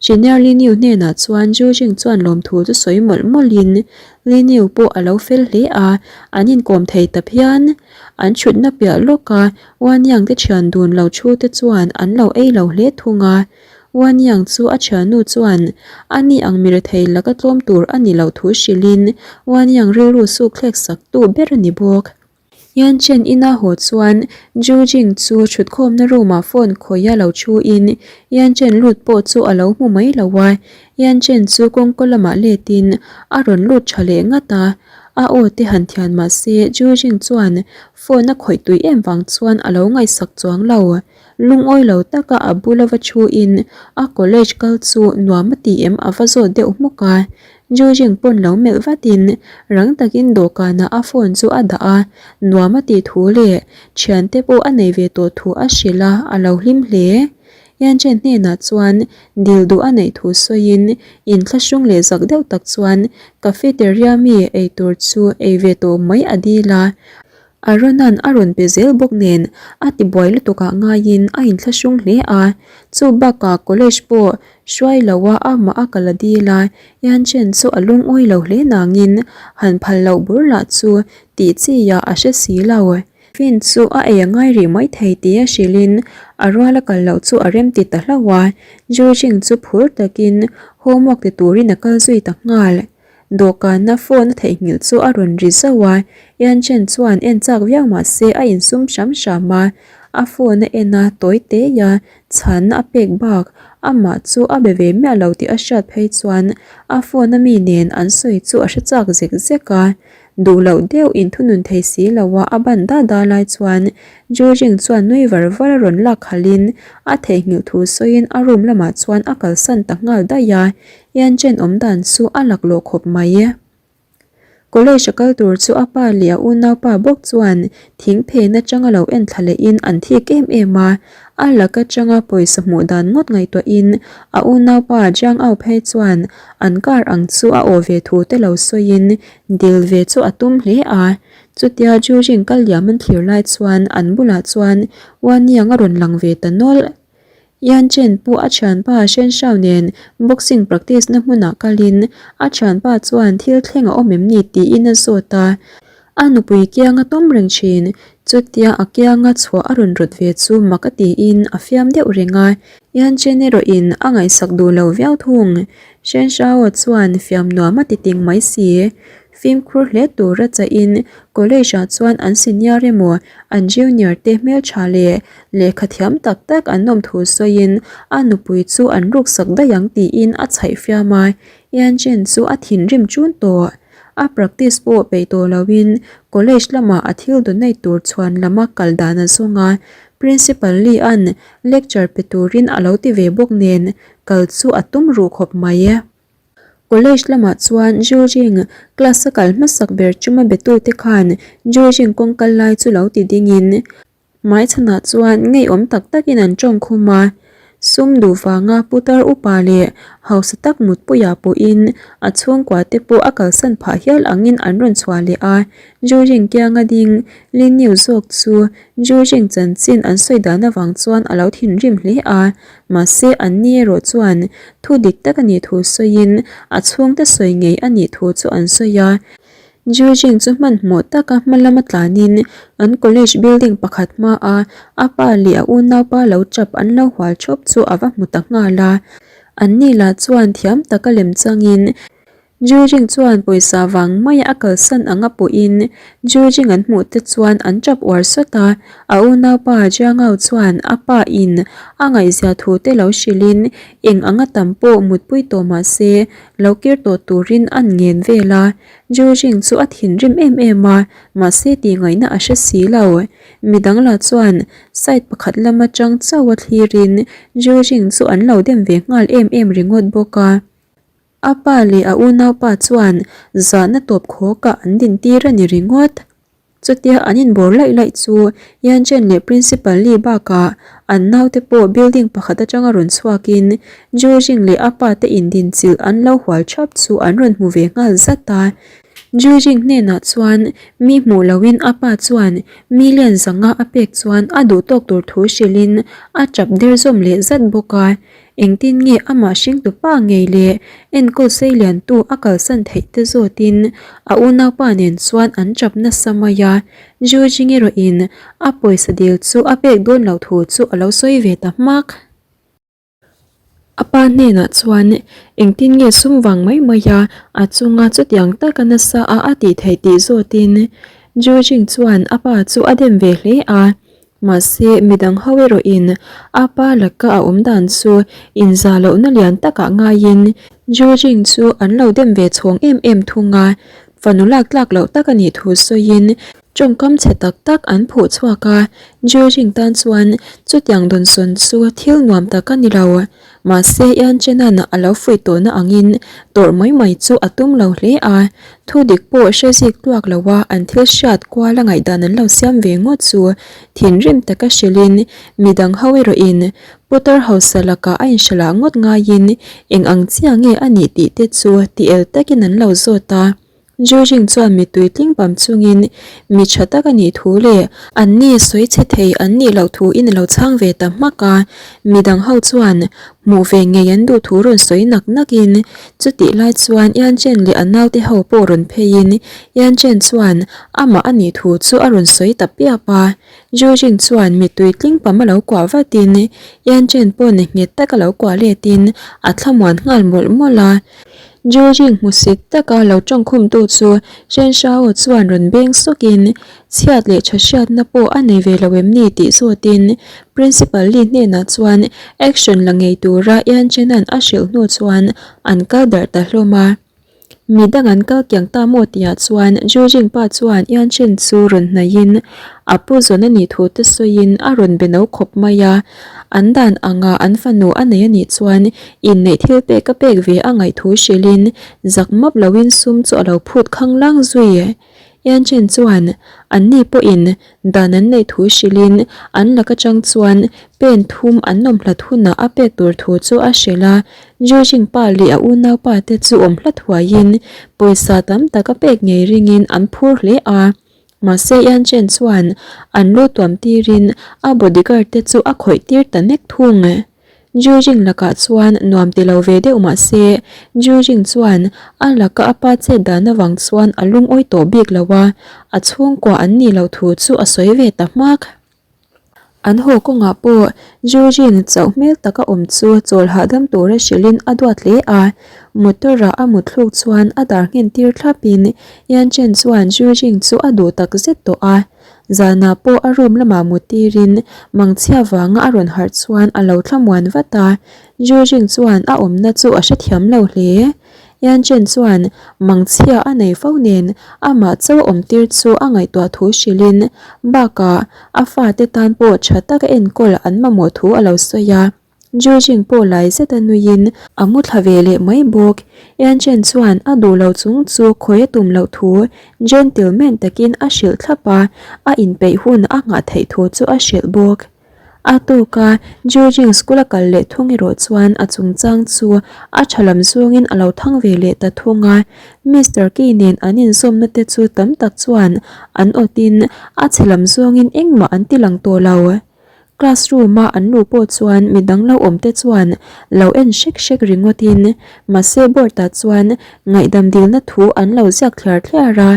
Speaker 1: Senior Liniu hnenah chuan Zhu Jing chuan lawmthu chu sawi mawlh mawlhin Liniu pawh a lo fel hle a, an inkawm thei ta phian. An thutna piah lawka Wan Yang te thian dun lo thu te chuan an lo ei lo hle thung a. Wan Yang chu a thiannu chuan a ni ang mi rethei laka tlawm tur a ni loh thu hrilhin Wan Yang rilru suk thlek sak tu ber a ni bawk. Yan Chen ina haw chuan Zhu Jing chu thutkhawmna room ah phone khawih a lo thu in Yan Chen lut pawh chu a lo hmu mai lo a, Yan Chen chu kawngka lamah let in a rawn lut tha leh ngat a, a aw te han thian mah se Zhu Jing chuan phone a khawih tui em vang chuan a lo ngaihsak chuang lo. Lungawi lo taka a bula va thu in a college kal chu nuam a ti em a va zawt deuh hmuk a, Jujing pawn lo melh vatin rang takin dawhkanah a phone chu a dah a, nuam a tih thu leh thiante pawh a nei ve tawh thu a hrilh a, a lo hlim hle. Yanchen hnenah chuan dil duh a neih thu sawiin inthlahrung leh zak deuh tak chuan cafeteria mi ei tur chu ei ve tawh mai a dil a, Arona'n a rawn pe zel bawk nen a tibuai lutukah ngaiin a inthlahrung hle a, chu bakah college pawh hruai loa amah a kal a dil a, Yanchen chu a lungawi lo hle nangin han phal loh bur lah chu tih chi ah a hre si lo. Finn chu a ei a ngai rih mai thei tia hrilhin a ruala kal loh chu a rem ti ta hlauh a, Jujing chu phur takin homework ti turin a kal zui ta nghal. Dawhkanna phone a theihnghilh chu a rawn ri zauh a, Yan Chen chuan en chak viau mah se a insum hram hram a, a phone a en a tawi tei a, chhanna a pek bak amah chu a be ve miah lo tih a hriat phei chuan a phone a mi nen an sawi chu a hre chak zek zek a, duh loh deuh inthunun thei si lo a a ban da da lai chuan Zhu Jing chuan nui var var a rawn lak khalhin a theihnghilh thu sawiin a room lamah chuan a kalsan ta nghal daih a, Yan Chen awm dan chu a laklawh khawp mai. College a kal tur chu a pa leh a unaupa bawk chuan thing phen atanga lo en thla lehin an thik em em a, a lak atanga pawisa hmuh dan ngawt ngaihtuahin a unaupa Jiang Ao phei chuan an car ang chu a aw ve thu te lo sawiin dil ve chu a tum hle a. Chutia Zhu Jing kal liam an thlir lai chuan an bulah chuan Wan Yang a rawn lang ve ta nawlh. Yan Chen pawh a thianpa Shen Shao nen boxing practice na hmunah kalin a thianpa chuan thil thleng a awm em ni tiin a zawt a. A nupui kianga tawm reng thin, chutia a kianga chhuah a rawn rawt ve chu mak a tiin a fiam deuh reng a. Yan Chen erawhin a ngaihsak duh lo viau thung. Shen Shao chuan fiam nuam a ti ting mai si. Fimkhur hle tura chahin college ah chuan an senior emaw an junior te hmeltha leh lehkha thiam tak tak an awm thu sawiin a nupui chu an ruksak daih ang tiin a chhaih fiam a, Yan Chen chu a thinrim chun tawh. A practice pawh peih tawh loin college lamah a thil donate tur chhuan lama kal dan a zawng a, Principal Lee an lecture pe turin a lo ti ve bawk nen kal chu a tum ruh khawp mai. College lamah chuan Zhu Jing class a kal hmasak ber chuma betute khan Zhu Jing kawng kal lai chu lo ti dingin hmaichhanah chuan ngeiawm tak takin an tawng khum a. Sum duh vanga putar upa leh hausa tak mutpuiah pawhin a chhungkua te pawh a kalsan phah hial angin an rawn chhuah leh a. Zhu Jing kianga ding Lin Niu zawk chu Zhu Jing chanchin an sawi dan avang chuan a lo thinrim hle a. Mahse, anni erawh chuan thu dik tak a nih thu sawiin a chhungte sawi ngei a nih thu chu an sawi a. Jujing chu hmanhmawh taka hma lama tlanin an college building pakhat hmaa a pa leh a unaupa lo tap an lo hual thawp chu a va hmu ta nghal a. Anni lah chuan thiam taka lem changin Jujing chuan pawisa vang maia a kalsan anga pawhin Jujing an hmuh te chuan an tap uar sawt a, a unaupa Jiangao chuan a pa in a ngaihzia thu te lo hrilhin eng anga tam pawh mutpui tawh mah se lo kir tawh turin an ngen vel a, Jujing chu a thinrim em em a, mahse tih ngaihna a hre si lo. Midang lah chuan side pakhat lama tang chauh a thlirin Jujing chu an lo dem ve nghal em em ringawt bawk a. A pa leh a unaupa chuan zahna tawp khawkah an dintir a ni ringawt. Chutia an inbawr laih laih chu Yan Chen leh Principal Li bakah an naute pawh building pakhat atanga rawn chhuakin Zhu Jing leh a pa te indinchilh an lo hual thap chu an rawn hmu ve nghal zat a. Zhu Jing hnenah chuan mi hmuh loin a pa chuan million zanga a pek chuan a duhtawk tur thu hrilhin a tap der zawm leh zat bawk a. Engtin nge amah hringtu pa ngei leh enkawl seiliantu a kalsan theih te zawtin a unaupa nen chuan an chap nasa mai a. Ju Jing erawhin a pawisa dil chu a pek dawn loh thu chu a lo sawi ve ta hmak. A pa hnenah chuan engtin nge sum vang mai mai a a chunga chutiang taka nasa a a tih theih tih zawtin Ju Jing chuan a pa chu a dem ve hle a. Mahse midang ho erawhin a pa laka a awm dan chu inzah lohna lian takah ngaiin Ju Jing chu an lo dem ve chhawng em em thung a, fanu lak tlak loh tak a nih thu sawiin tawngkam chhe tak tak an phuh chhuak a, Ju Jing tan chuan chutiang dawnsawn chu thil nuam tak a ni lo. Mahse Ian Chenan a lo fuih tawhna angin tawrh mai mai chu a tum lo hle a, thu dik pawh hre zik tluak lo a an thil hriat kual a ngaihdan an lo siam ve ngawt chu thinrim taka hrilhin midang ho erawhin Putar hausa lakah a inhrilh ah ngawt ngaiin eng ang chiah nge a nih tih te chu ti el takin an lo zawt a. Jujing chuan mittui tling pam chungin mi tha tak a nih thu leh an ni sawi chhe thei an nih loh thu in a lo chhang ve ta hmak a, midang ho chuan hmuh ve ngei an duh thu rawn sawi nak nak in chutih lai chuan Yan Chen leh a naute ho pawh rawn phei in Yan Chen chuan amah a nih thu chu a rawn sawi ta piap a, Jujing chuan mittui tling pam a lo kuah vat in Yan Chen pawn nghet tak a lo kuah let in a thlamuan nghal mawlh mawlh a. Jujing hmusit taka lo tawngkhumtu chu Shen Shao chuan rawn beng sawkin chhiat leh tha hriatna pawh a nei ve lo em ni tih zawtin Principal Li hnenah chuan action la ngei tura Yan Chenan a hrilh hnu chuan an kal darh ta hlawm a. Mi dang an kal kiang ta maw tihah chuan Jujing pa chuan Yan Chen chu rawn hnaihin a pu zawn a nih thu te sawiin a rawn be no khawp mai a. An dan anga an fanu a nei a nih chuan inneih thil pek a pek ve a ngaih thu hrilhin zak map loin sum chu a lo phut khang lang zui. Yan Chen chuan anni pawhin dan an neih thu hrilhin an lak atang chuan pen thum an awm hlat hunah a pek tur thu chu a hrilh a. Ju Jingpa leh a unaupa te chu awm hlat huaiin pawisa tam tak a pek ngei ringin an phur hle a. Mahse Yan Chen chuan an lu tuam tirin a bodyguard te chu a khawih tir ta nek thung. Ju Jing lakah chuan nuam ti lo ve deuh mahse Ju Jing chuan a laka a pa chet dan avang chuan a lungawi tawh bik lo a, a chhungkua an nih loh thu chu a sawi ve ta hmak. An haw kawngah pawh Jujin chauh hmel taka awm chu chawl hahdam tura hrilhin a duat hle a, motor-ah a mutthluk chuan a dar nghen tir thlapin Yan Chen chuan Jujing chu a duh tak zet tawh a. Zanah pawh a room lamah mut tirin mangchhia vanga a rawn harh chuan a lo thlamuan vat a, Jujing chuan a awmna chu a hrethiam lo hle. Yan Chen chuan mangchhia a nei fo nen amah chauh awm tir chu a ngaihtuah thu hrilhin bakah a fate tan pawh tha taka enkawl an mamawh thu a lo sawi a. Ju Jing pawh lai zeta nuiin a mu thla ve leh mai bawk. Yan Chen chuan a duh lo chung chu khawi a tum loh thu gentleman takin a hrilh thlap a, a inpeih hun a nghah theih thu chu a hrilh bawk. A tawk a, Jujing school a kal leh thung erawh chuan a chungchang chu a tha lam zawngin a lo thang ve leh ta thung a. Mister Key nen an inzawmna te chu tam tak chuan an awtin a chhe lam zawngin engmah an ti lang tawh lo. Classroom a an luh pawh chuan midang lo awm te chuan lo en hrek hrek ringawtin mahse board ah chuan ngaihdam dilna thu an lo ziak thliar thliar a.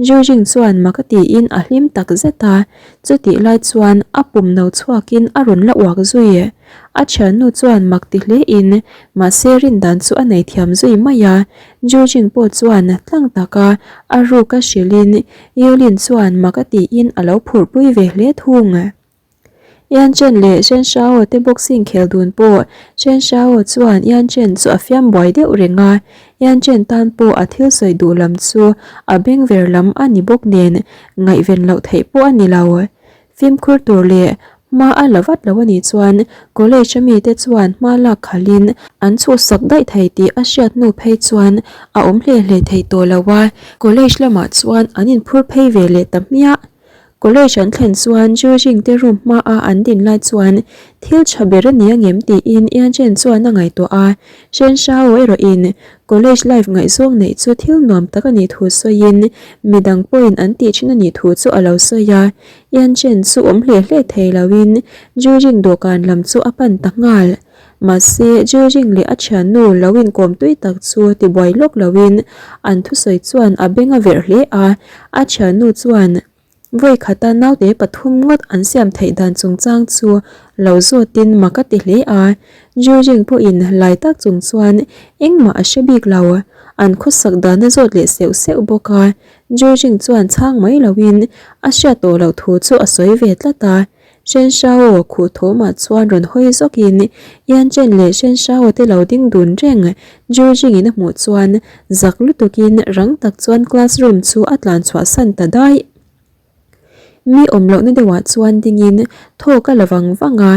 Speaker 1: Jujing chuan mak a tiin a hlim tak zet a. Chutih lai chuan a pum no chhuakin a rawn la uak zui. A thiannu chuan mak ti hlein mahse rindan chu a nei thiam zui mai a. Jujing pawh chuan tlang taka a ruka hrilhin Yulin chuan mak a tiin a lo phurhpui ve hle thung. Yan Chen leh Shen Shao te boxing khel dun pawh Shen Shao chuan Yan Chen chu a fiam buai deuh reng a. Yan Chen tan pawh a thil sawi duh lam chu a beng ver lam a ni bawk nen ngaihven loh theih pawh a ni lo. Fimkhur tur leh hma a la vat lo a nih chuan college a mite chuan hma lak khalhin an chhuhsak daih thei tih a hriat hnu phei chuan a awm hle hle thei tawh lo a, college lamah chuan an inphur phei ve leh ta hmiah. College an thlen chuan Jujing te room hma a an din lai chuan thil tha ber a ni angem tiin Yan Chen chuan a ngaihtuah a, Shen Shao erawh in college life ngaihzawng neih chu thil nuam tak a nih thu sawiin midang pawhin an tih thin a nih thu chu a lo sawi a, Yan Chen chu awm hle hle thei loin Jujing dawhkan lam chu a pan ta nghal. Mahse, Jiujing leh a thiannu lo inkawm tui tak chu tibuai lawk loin an thusawi chuan a beng a verh hle a, a thiannu chuan Vawi khata naute pathum ngawt an siam theih dan chungchang chu lo zawtin mak a ti hle a, Jiujing pawhin lai tak chung chuan engmah a hre bik lo. An khawsak dan a zawt leh seuh seuh bawk a, Jiujing chuan chhang mai loin a hriat tawh loh thu chu a sawi ve tlat a. Shen Shao khuh thawmah chuan rawn hawi zawkin Yan Chen leh Shen Shao te lo ding dun reng Jiujing in a hmuh chuan zak lutukin rang tak chuan classroom chu a tlan chhuah san ta daih. Mi awm lohna deuhah chuan dingin thawk a la vang vang a,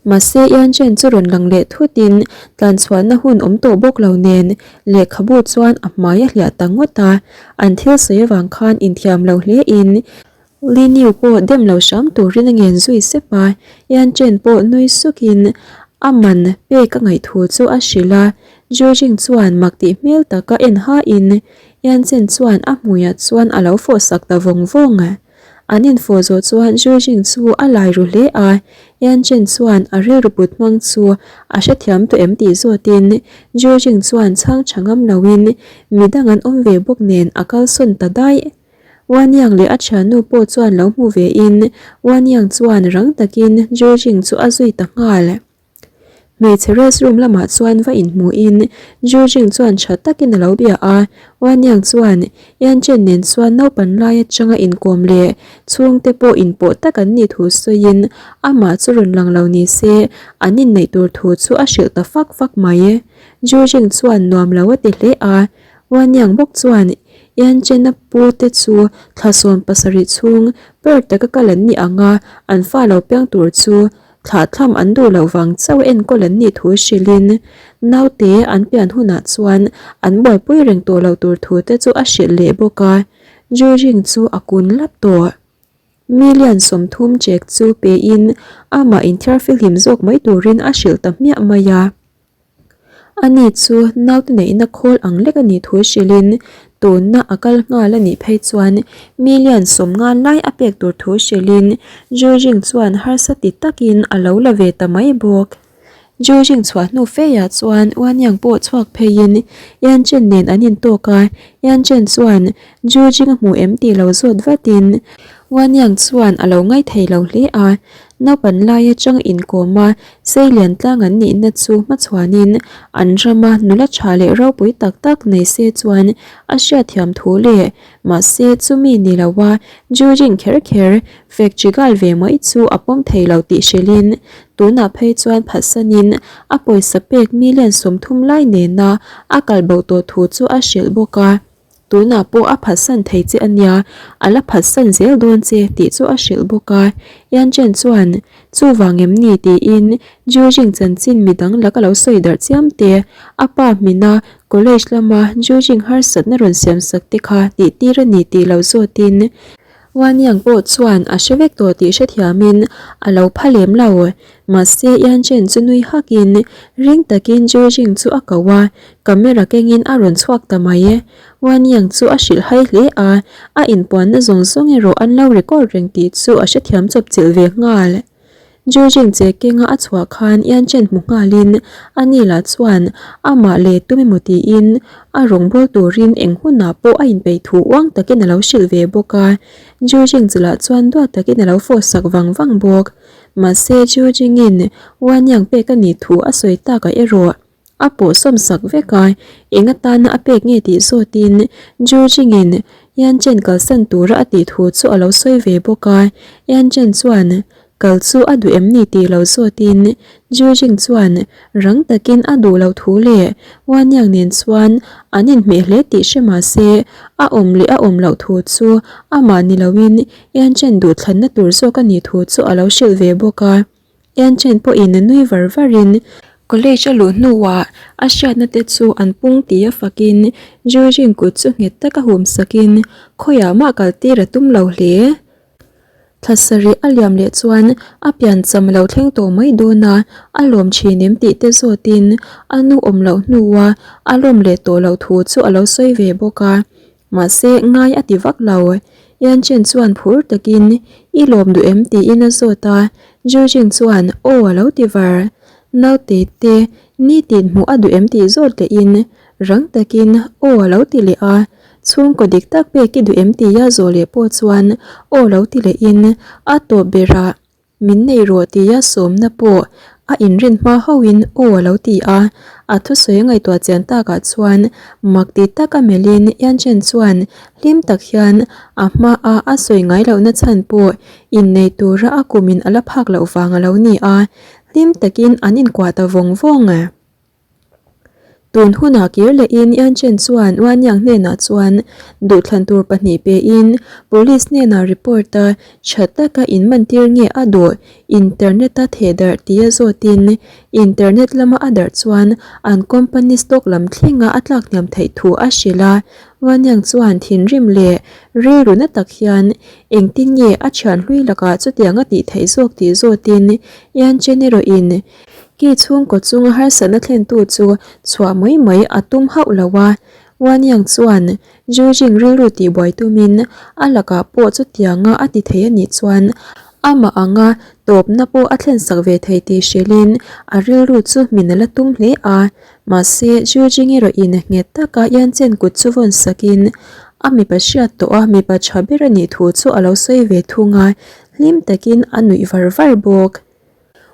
Speaker 1: mahse Yan Chen chu rawn lang leh thutin tlan chhuahna hun awm tawh bawk lo nen lehkhabu chuan a hmai a hliah ta ngawt a, an thil sawi avang khan inthiam lo hle in Li Niu pawh dem lo hram turin a ngen zui sep a, Yan Chen pawh nui sukin a man pek a ngaih thu chu a hrilh a, Zhu Jing chuan mak tih hmel taka en hain Yan Chen chuan a hmuiah chuan a lo fawh sak ta vawng vawng. An infawh zawh chuan Zhu Jing chu a lai ru hle a, Yan Chen chuan a rilru put hmang chu a hrethiam tawh em tih zawtin Zhu Jing chuan chhang tha ngam loin midang an awm ve bawk nen a kalsawn ta daih. Wanyang leh a thiannu pawh chuan lo hmu ve in Wanyang chuan rang takin Jujing chu a zui ta nghal. Hmeichhe restroom lamah chuan va inhmu in Jujing chuan tha takin a lo bia a, Wanyang chuan Yan Chen nen chuan naupan lai atanga inkawm leh chhungte pawh inpawh tak an nih thu sawiin amah chu rawn lang lo ni se an inneih tur thu chu a hrilh ta fak fak mai. Jujing chuan nuam lo a ti hle a, Wanyang bawk chuan Yanchena pu te chu thla 70 chhung per taka kal an nih ang a, an fa lo piang tur chu thlah thlam an duh loh vang chauh enkawl an nih thu hrilhin naute an pian hunah chuan an buaipui reng tawh lo tur thu te chu a hrilh leh bawk a, Juring chu a kun lap tawh. Million 30 chek chu pein amah inthiar fihlim zawk mai turin a hrilh ta hmiah mai a. Ani chu naute neihna khawl ang lek a nih thu hrilhin tunna a kal nghal a nih phei chuan million 50 lai a pek tur thu hrilhin Jujing chuan harsa ti takin a lo la ve ta mai bawk. Jujing chhuah hnu feiah chuan Wanyang pawh chhuak pheiin Yan Chen nen an intawk a, Yan Chen chuan Jujing a hmu em tih lo zawt vatin Wanyang chuan a lo ngaithei lo hle a, Naupan lai atang inkawm a, Seilian tlang an nihna chu hmachhuanin an rama nula tha leh ropui tak tak nei se chuan a hriatthiam thu leh mahse chumi ni lo a Juring kher kher fek chigal ve mai chu a pawm thei lo tih hrilhin tunah phei chuan phatsanin a pawisa pek million 30 lai nena a kalbo tawh thu chu a hrilh bawk a. Tunah pawh a phatsan thei che a nia, a la phatsan zel dawn che tih chu a hrilh bawk a. Yan Chen chuan, Chuvang em ni? tiin Jujing chanchin midang laka lo sawi darh chiam te, a pa hmina college lama Jujing harsatna rawn siam sak te kha tih tir a ni tih lo zawtin Wan Yang pawh chuan a hre vek tawh tih hrethiamin a lo pha lem lo. Mahse Yan Chen chu nui hakin ring takin Jujing chu a ko a, camera kengin a rawn chhuak ta mai. Wan Yang chu a hrilh hai hle a, a inpuanna zawng zawng erawh an lo record reng tih chu a hrethiam chawp chilh ve nghal. Jujing che kenga a chhuah khan Yan Chen hmu nghalin a ni lah chuan amah leh tum emaw tiin a rawngbâwl turin eng hunah pawh a inpeih thu uang takin a lo hrilh ve bawk a. Jujing chu lah chuan duat takin a lo fawh sak vang vang bawk. Mahse Jujingin Wan Yang pek a nih thu a sawi takah erawh A pawh sawm sak vek a, eng atana a pek nge tih zawtin Jujingin Yan Chen kalsan tura a tih thu chu a lo sawi ve bawk a, Yan Chen chuan kal chu a duh em ni tih lo zawtin Jujing chuan rang takin a duh loh thu leh Wan Yang nen chuan an inhmeh hle tih hre mah se a awm leh a awm loh thu chu amah ni loin Yan Chen duhthlanna tur zawk a nih thu chu a lo hrilh ve bawk a. Yan Chen pawhin a nui var varin college a luh hnuah a hriatna te chu an pung tih a fakin Jujing kut chu nghet taka hum sakin khawiah mah kal tir a tum lo hle. Thla sarih a liam leh chuan a pian cham lo thleng tawh mai dawn a, a lawm thin em tih te zawtin a nu awm loh hnua a lawm leh tawh loh thu chu a lo sawi ve bawk a. Mahse, ngai a ti vak lo. Yan Chen chuan phur takin, I lawm duh em? tiin a zawt a. Zhu Jing chuan, Aw a lo ti var. Naute te nitin hmuh a duh em tih zawt lehin rang takin aw a lo ti leh a, chhungkaw dik tak pek i duh em tia zawh leh pawh chuan aw lo ti lehin a tawp berah Min nei rawh tia sawmna pawh a inrin hma hauhin aw a lo ti a, a thusawi a ngaihtuah chian takah chuan mak ti taka melhin Yanchen chuan hlim tak hian a hmaa a sawi ngai lohna chhan pawh innei tura a kumin a la phak loh vang a lo ni a, hlim takin an inkuah ta vawng vawng. Tun hunah kir lehin Yanchen chuan Wanyang hnenah chuan duhthlan tur pahnih pein Police hnenah report a tha taka inmantir nge a duh internet a theh darh tia zawtin internet lama a darh chuan an company stock lam thlenga a tlak hniam theih thu a hrilh a. Wanyang chuan thinrim leh rilru na tak hian engtin nge a thian hlui lakah chutiang a tih theih zawk tih zawtin Yanchen erawhin Ki chhungkaw chunga harsatna thlentu chu chhuah mai mai a tum hauh lo a, Wanyang chuan Zhujing rilru tihbuai tumin a lakah pawh chutianga a ti thei a nih chuan amah anga tawpna pawh a thlensak ve thei tih hrilhin a rilru chu min a la tum hle a. Mahse, Zhujing erawhin nghet taka Yanchen kut chu vawn sakin a mipa hriat tawh a mipa tha ber a nih thu chu a lo sawi ve thung a, hlim takin a nuih var var bawk.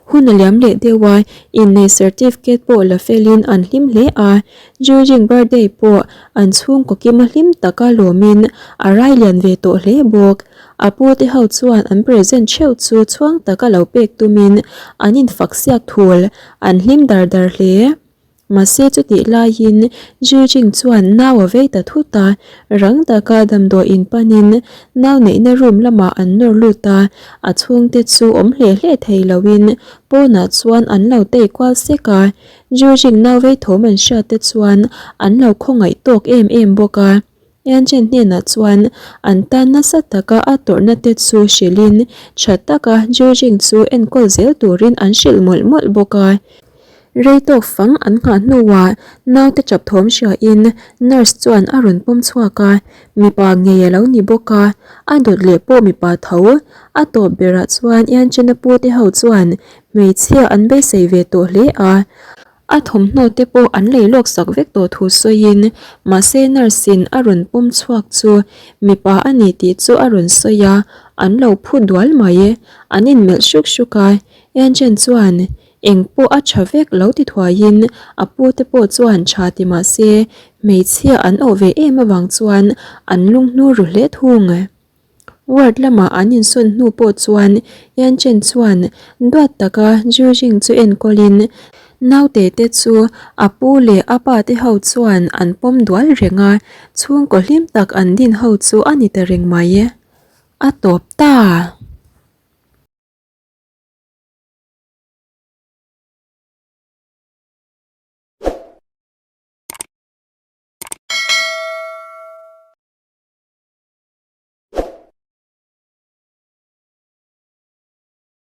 Speaker 1: Hun a liam leh deuh a, inneih certificate pawh la felin an hlim hle a, Jujing birthday pawh an chhungkaw kima hlim taka lawmin a rai lian ve tawh hle bawk. A pu te ho chuan an present theuh chu chhuang taka lo pek tumin an infak siak thul, an hlim dar dar hle. Mahse chutih laiin Zhijing chuan nau a vei ta thut a, rang taka damdawi in panin nau neihna room lamah an nawr lut a, a chhungte chu awm hle hle thei loin pawnah chuan an lo tei kual sek a, Zhijing nau vei thawm an hriat te chuan an lo khawngaih tawk em em bawk a. Yanchen hnenah chuan an tan nasa taka a tawrhna te chu hrilhin tha taka Zhijing chu enkawl zel turin an hrilh mawlh mawlh bawk a. Rei tawk fang an nghah hnuah naute chap thawm hriain nurse chuan a rawn pawm chhuak a, mipa ngei a lo ni bawk a, a dawt leh pawh mipa tho. A tawp berah chuan Yanchena pute ho chuan hmeichhia an beisei ve tawh hle a, a thawmhnaw te pawh an lei lawk sak vek tawh thu sawiin mahse nurse in a rawn pawm chhuak chu mipa a ni tih chu a rawn sawi a, an lo phu dual mai. An inmelh hruk hruk a, Yanchen chuan Eng pawh a tha vek lo ti thuaiin a pute pawh chuan tha ti mah se hmeichhia an awh ve em avang chuan an lunghnu ru hle thung. Ward lamah an insawn hnu pawh chuan Yanchen chuan duat taka Zhujing chu enkawlin naute te chu a pu leh a pa te ho chuan an pawm dual reng a, chhungkaw hlim tak an din ho chu a ni ta reng mai. A tawp ta!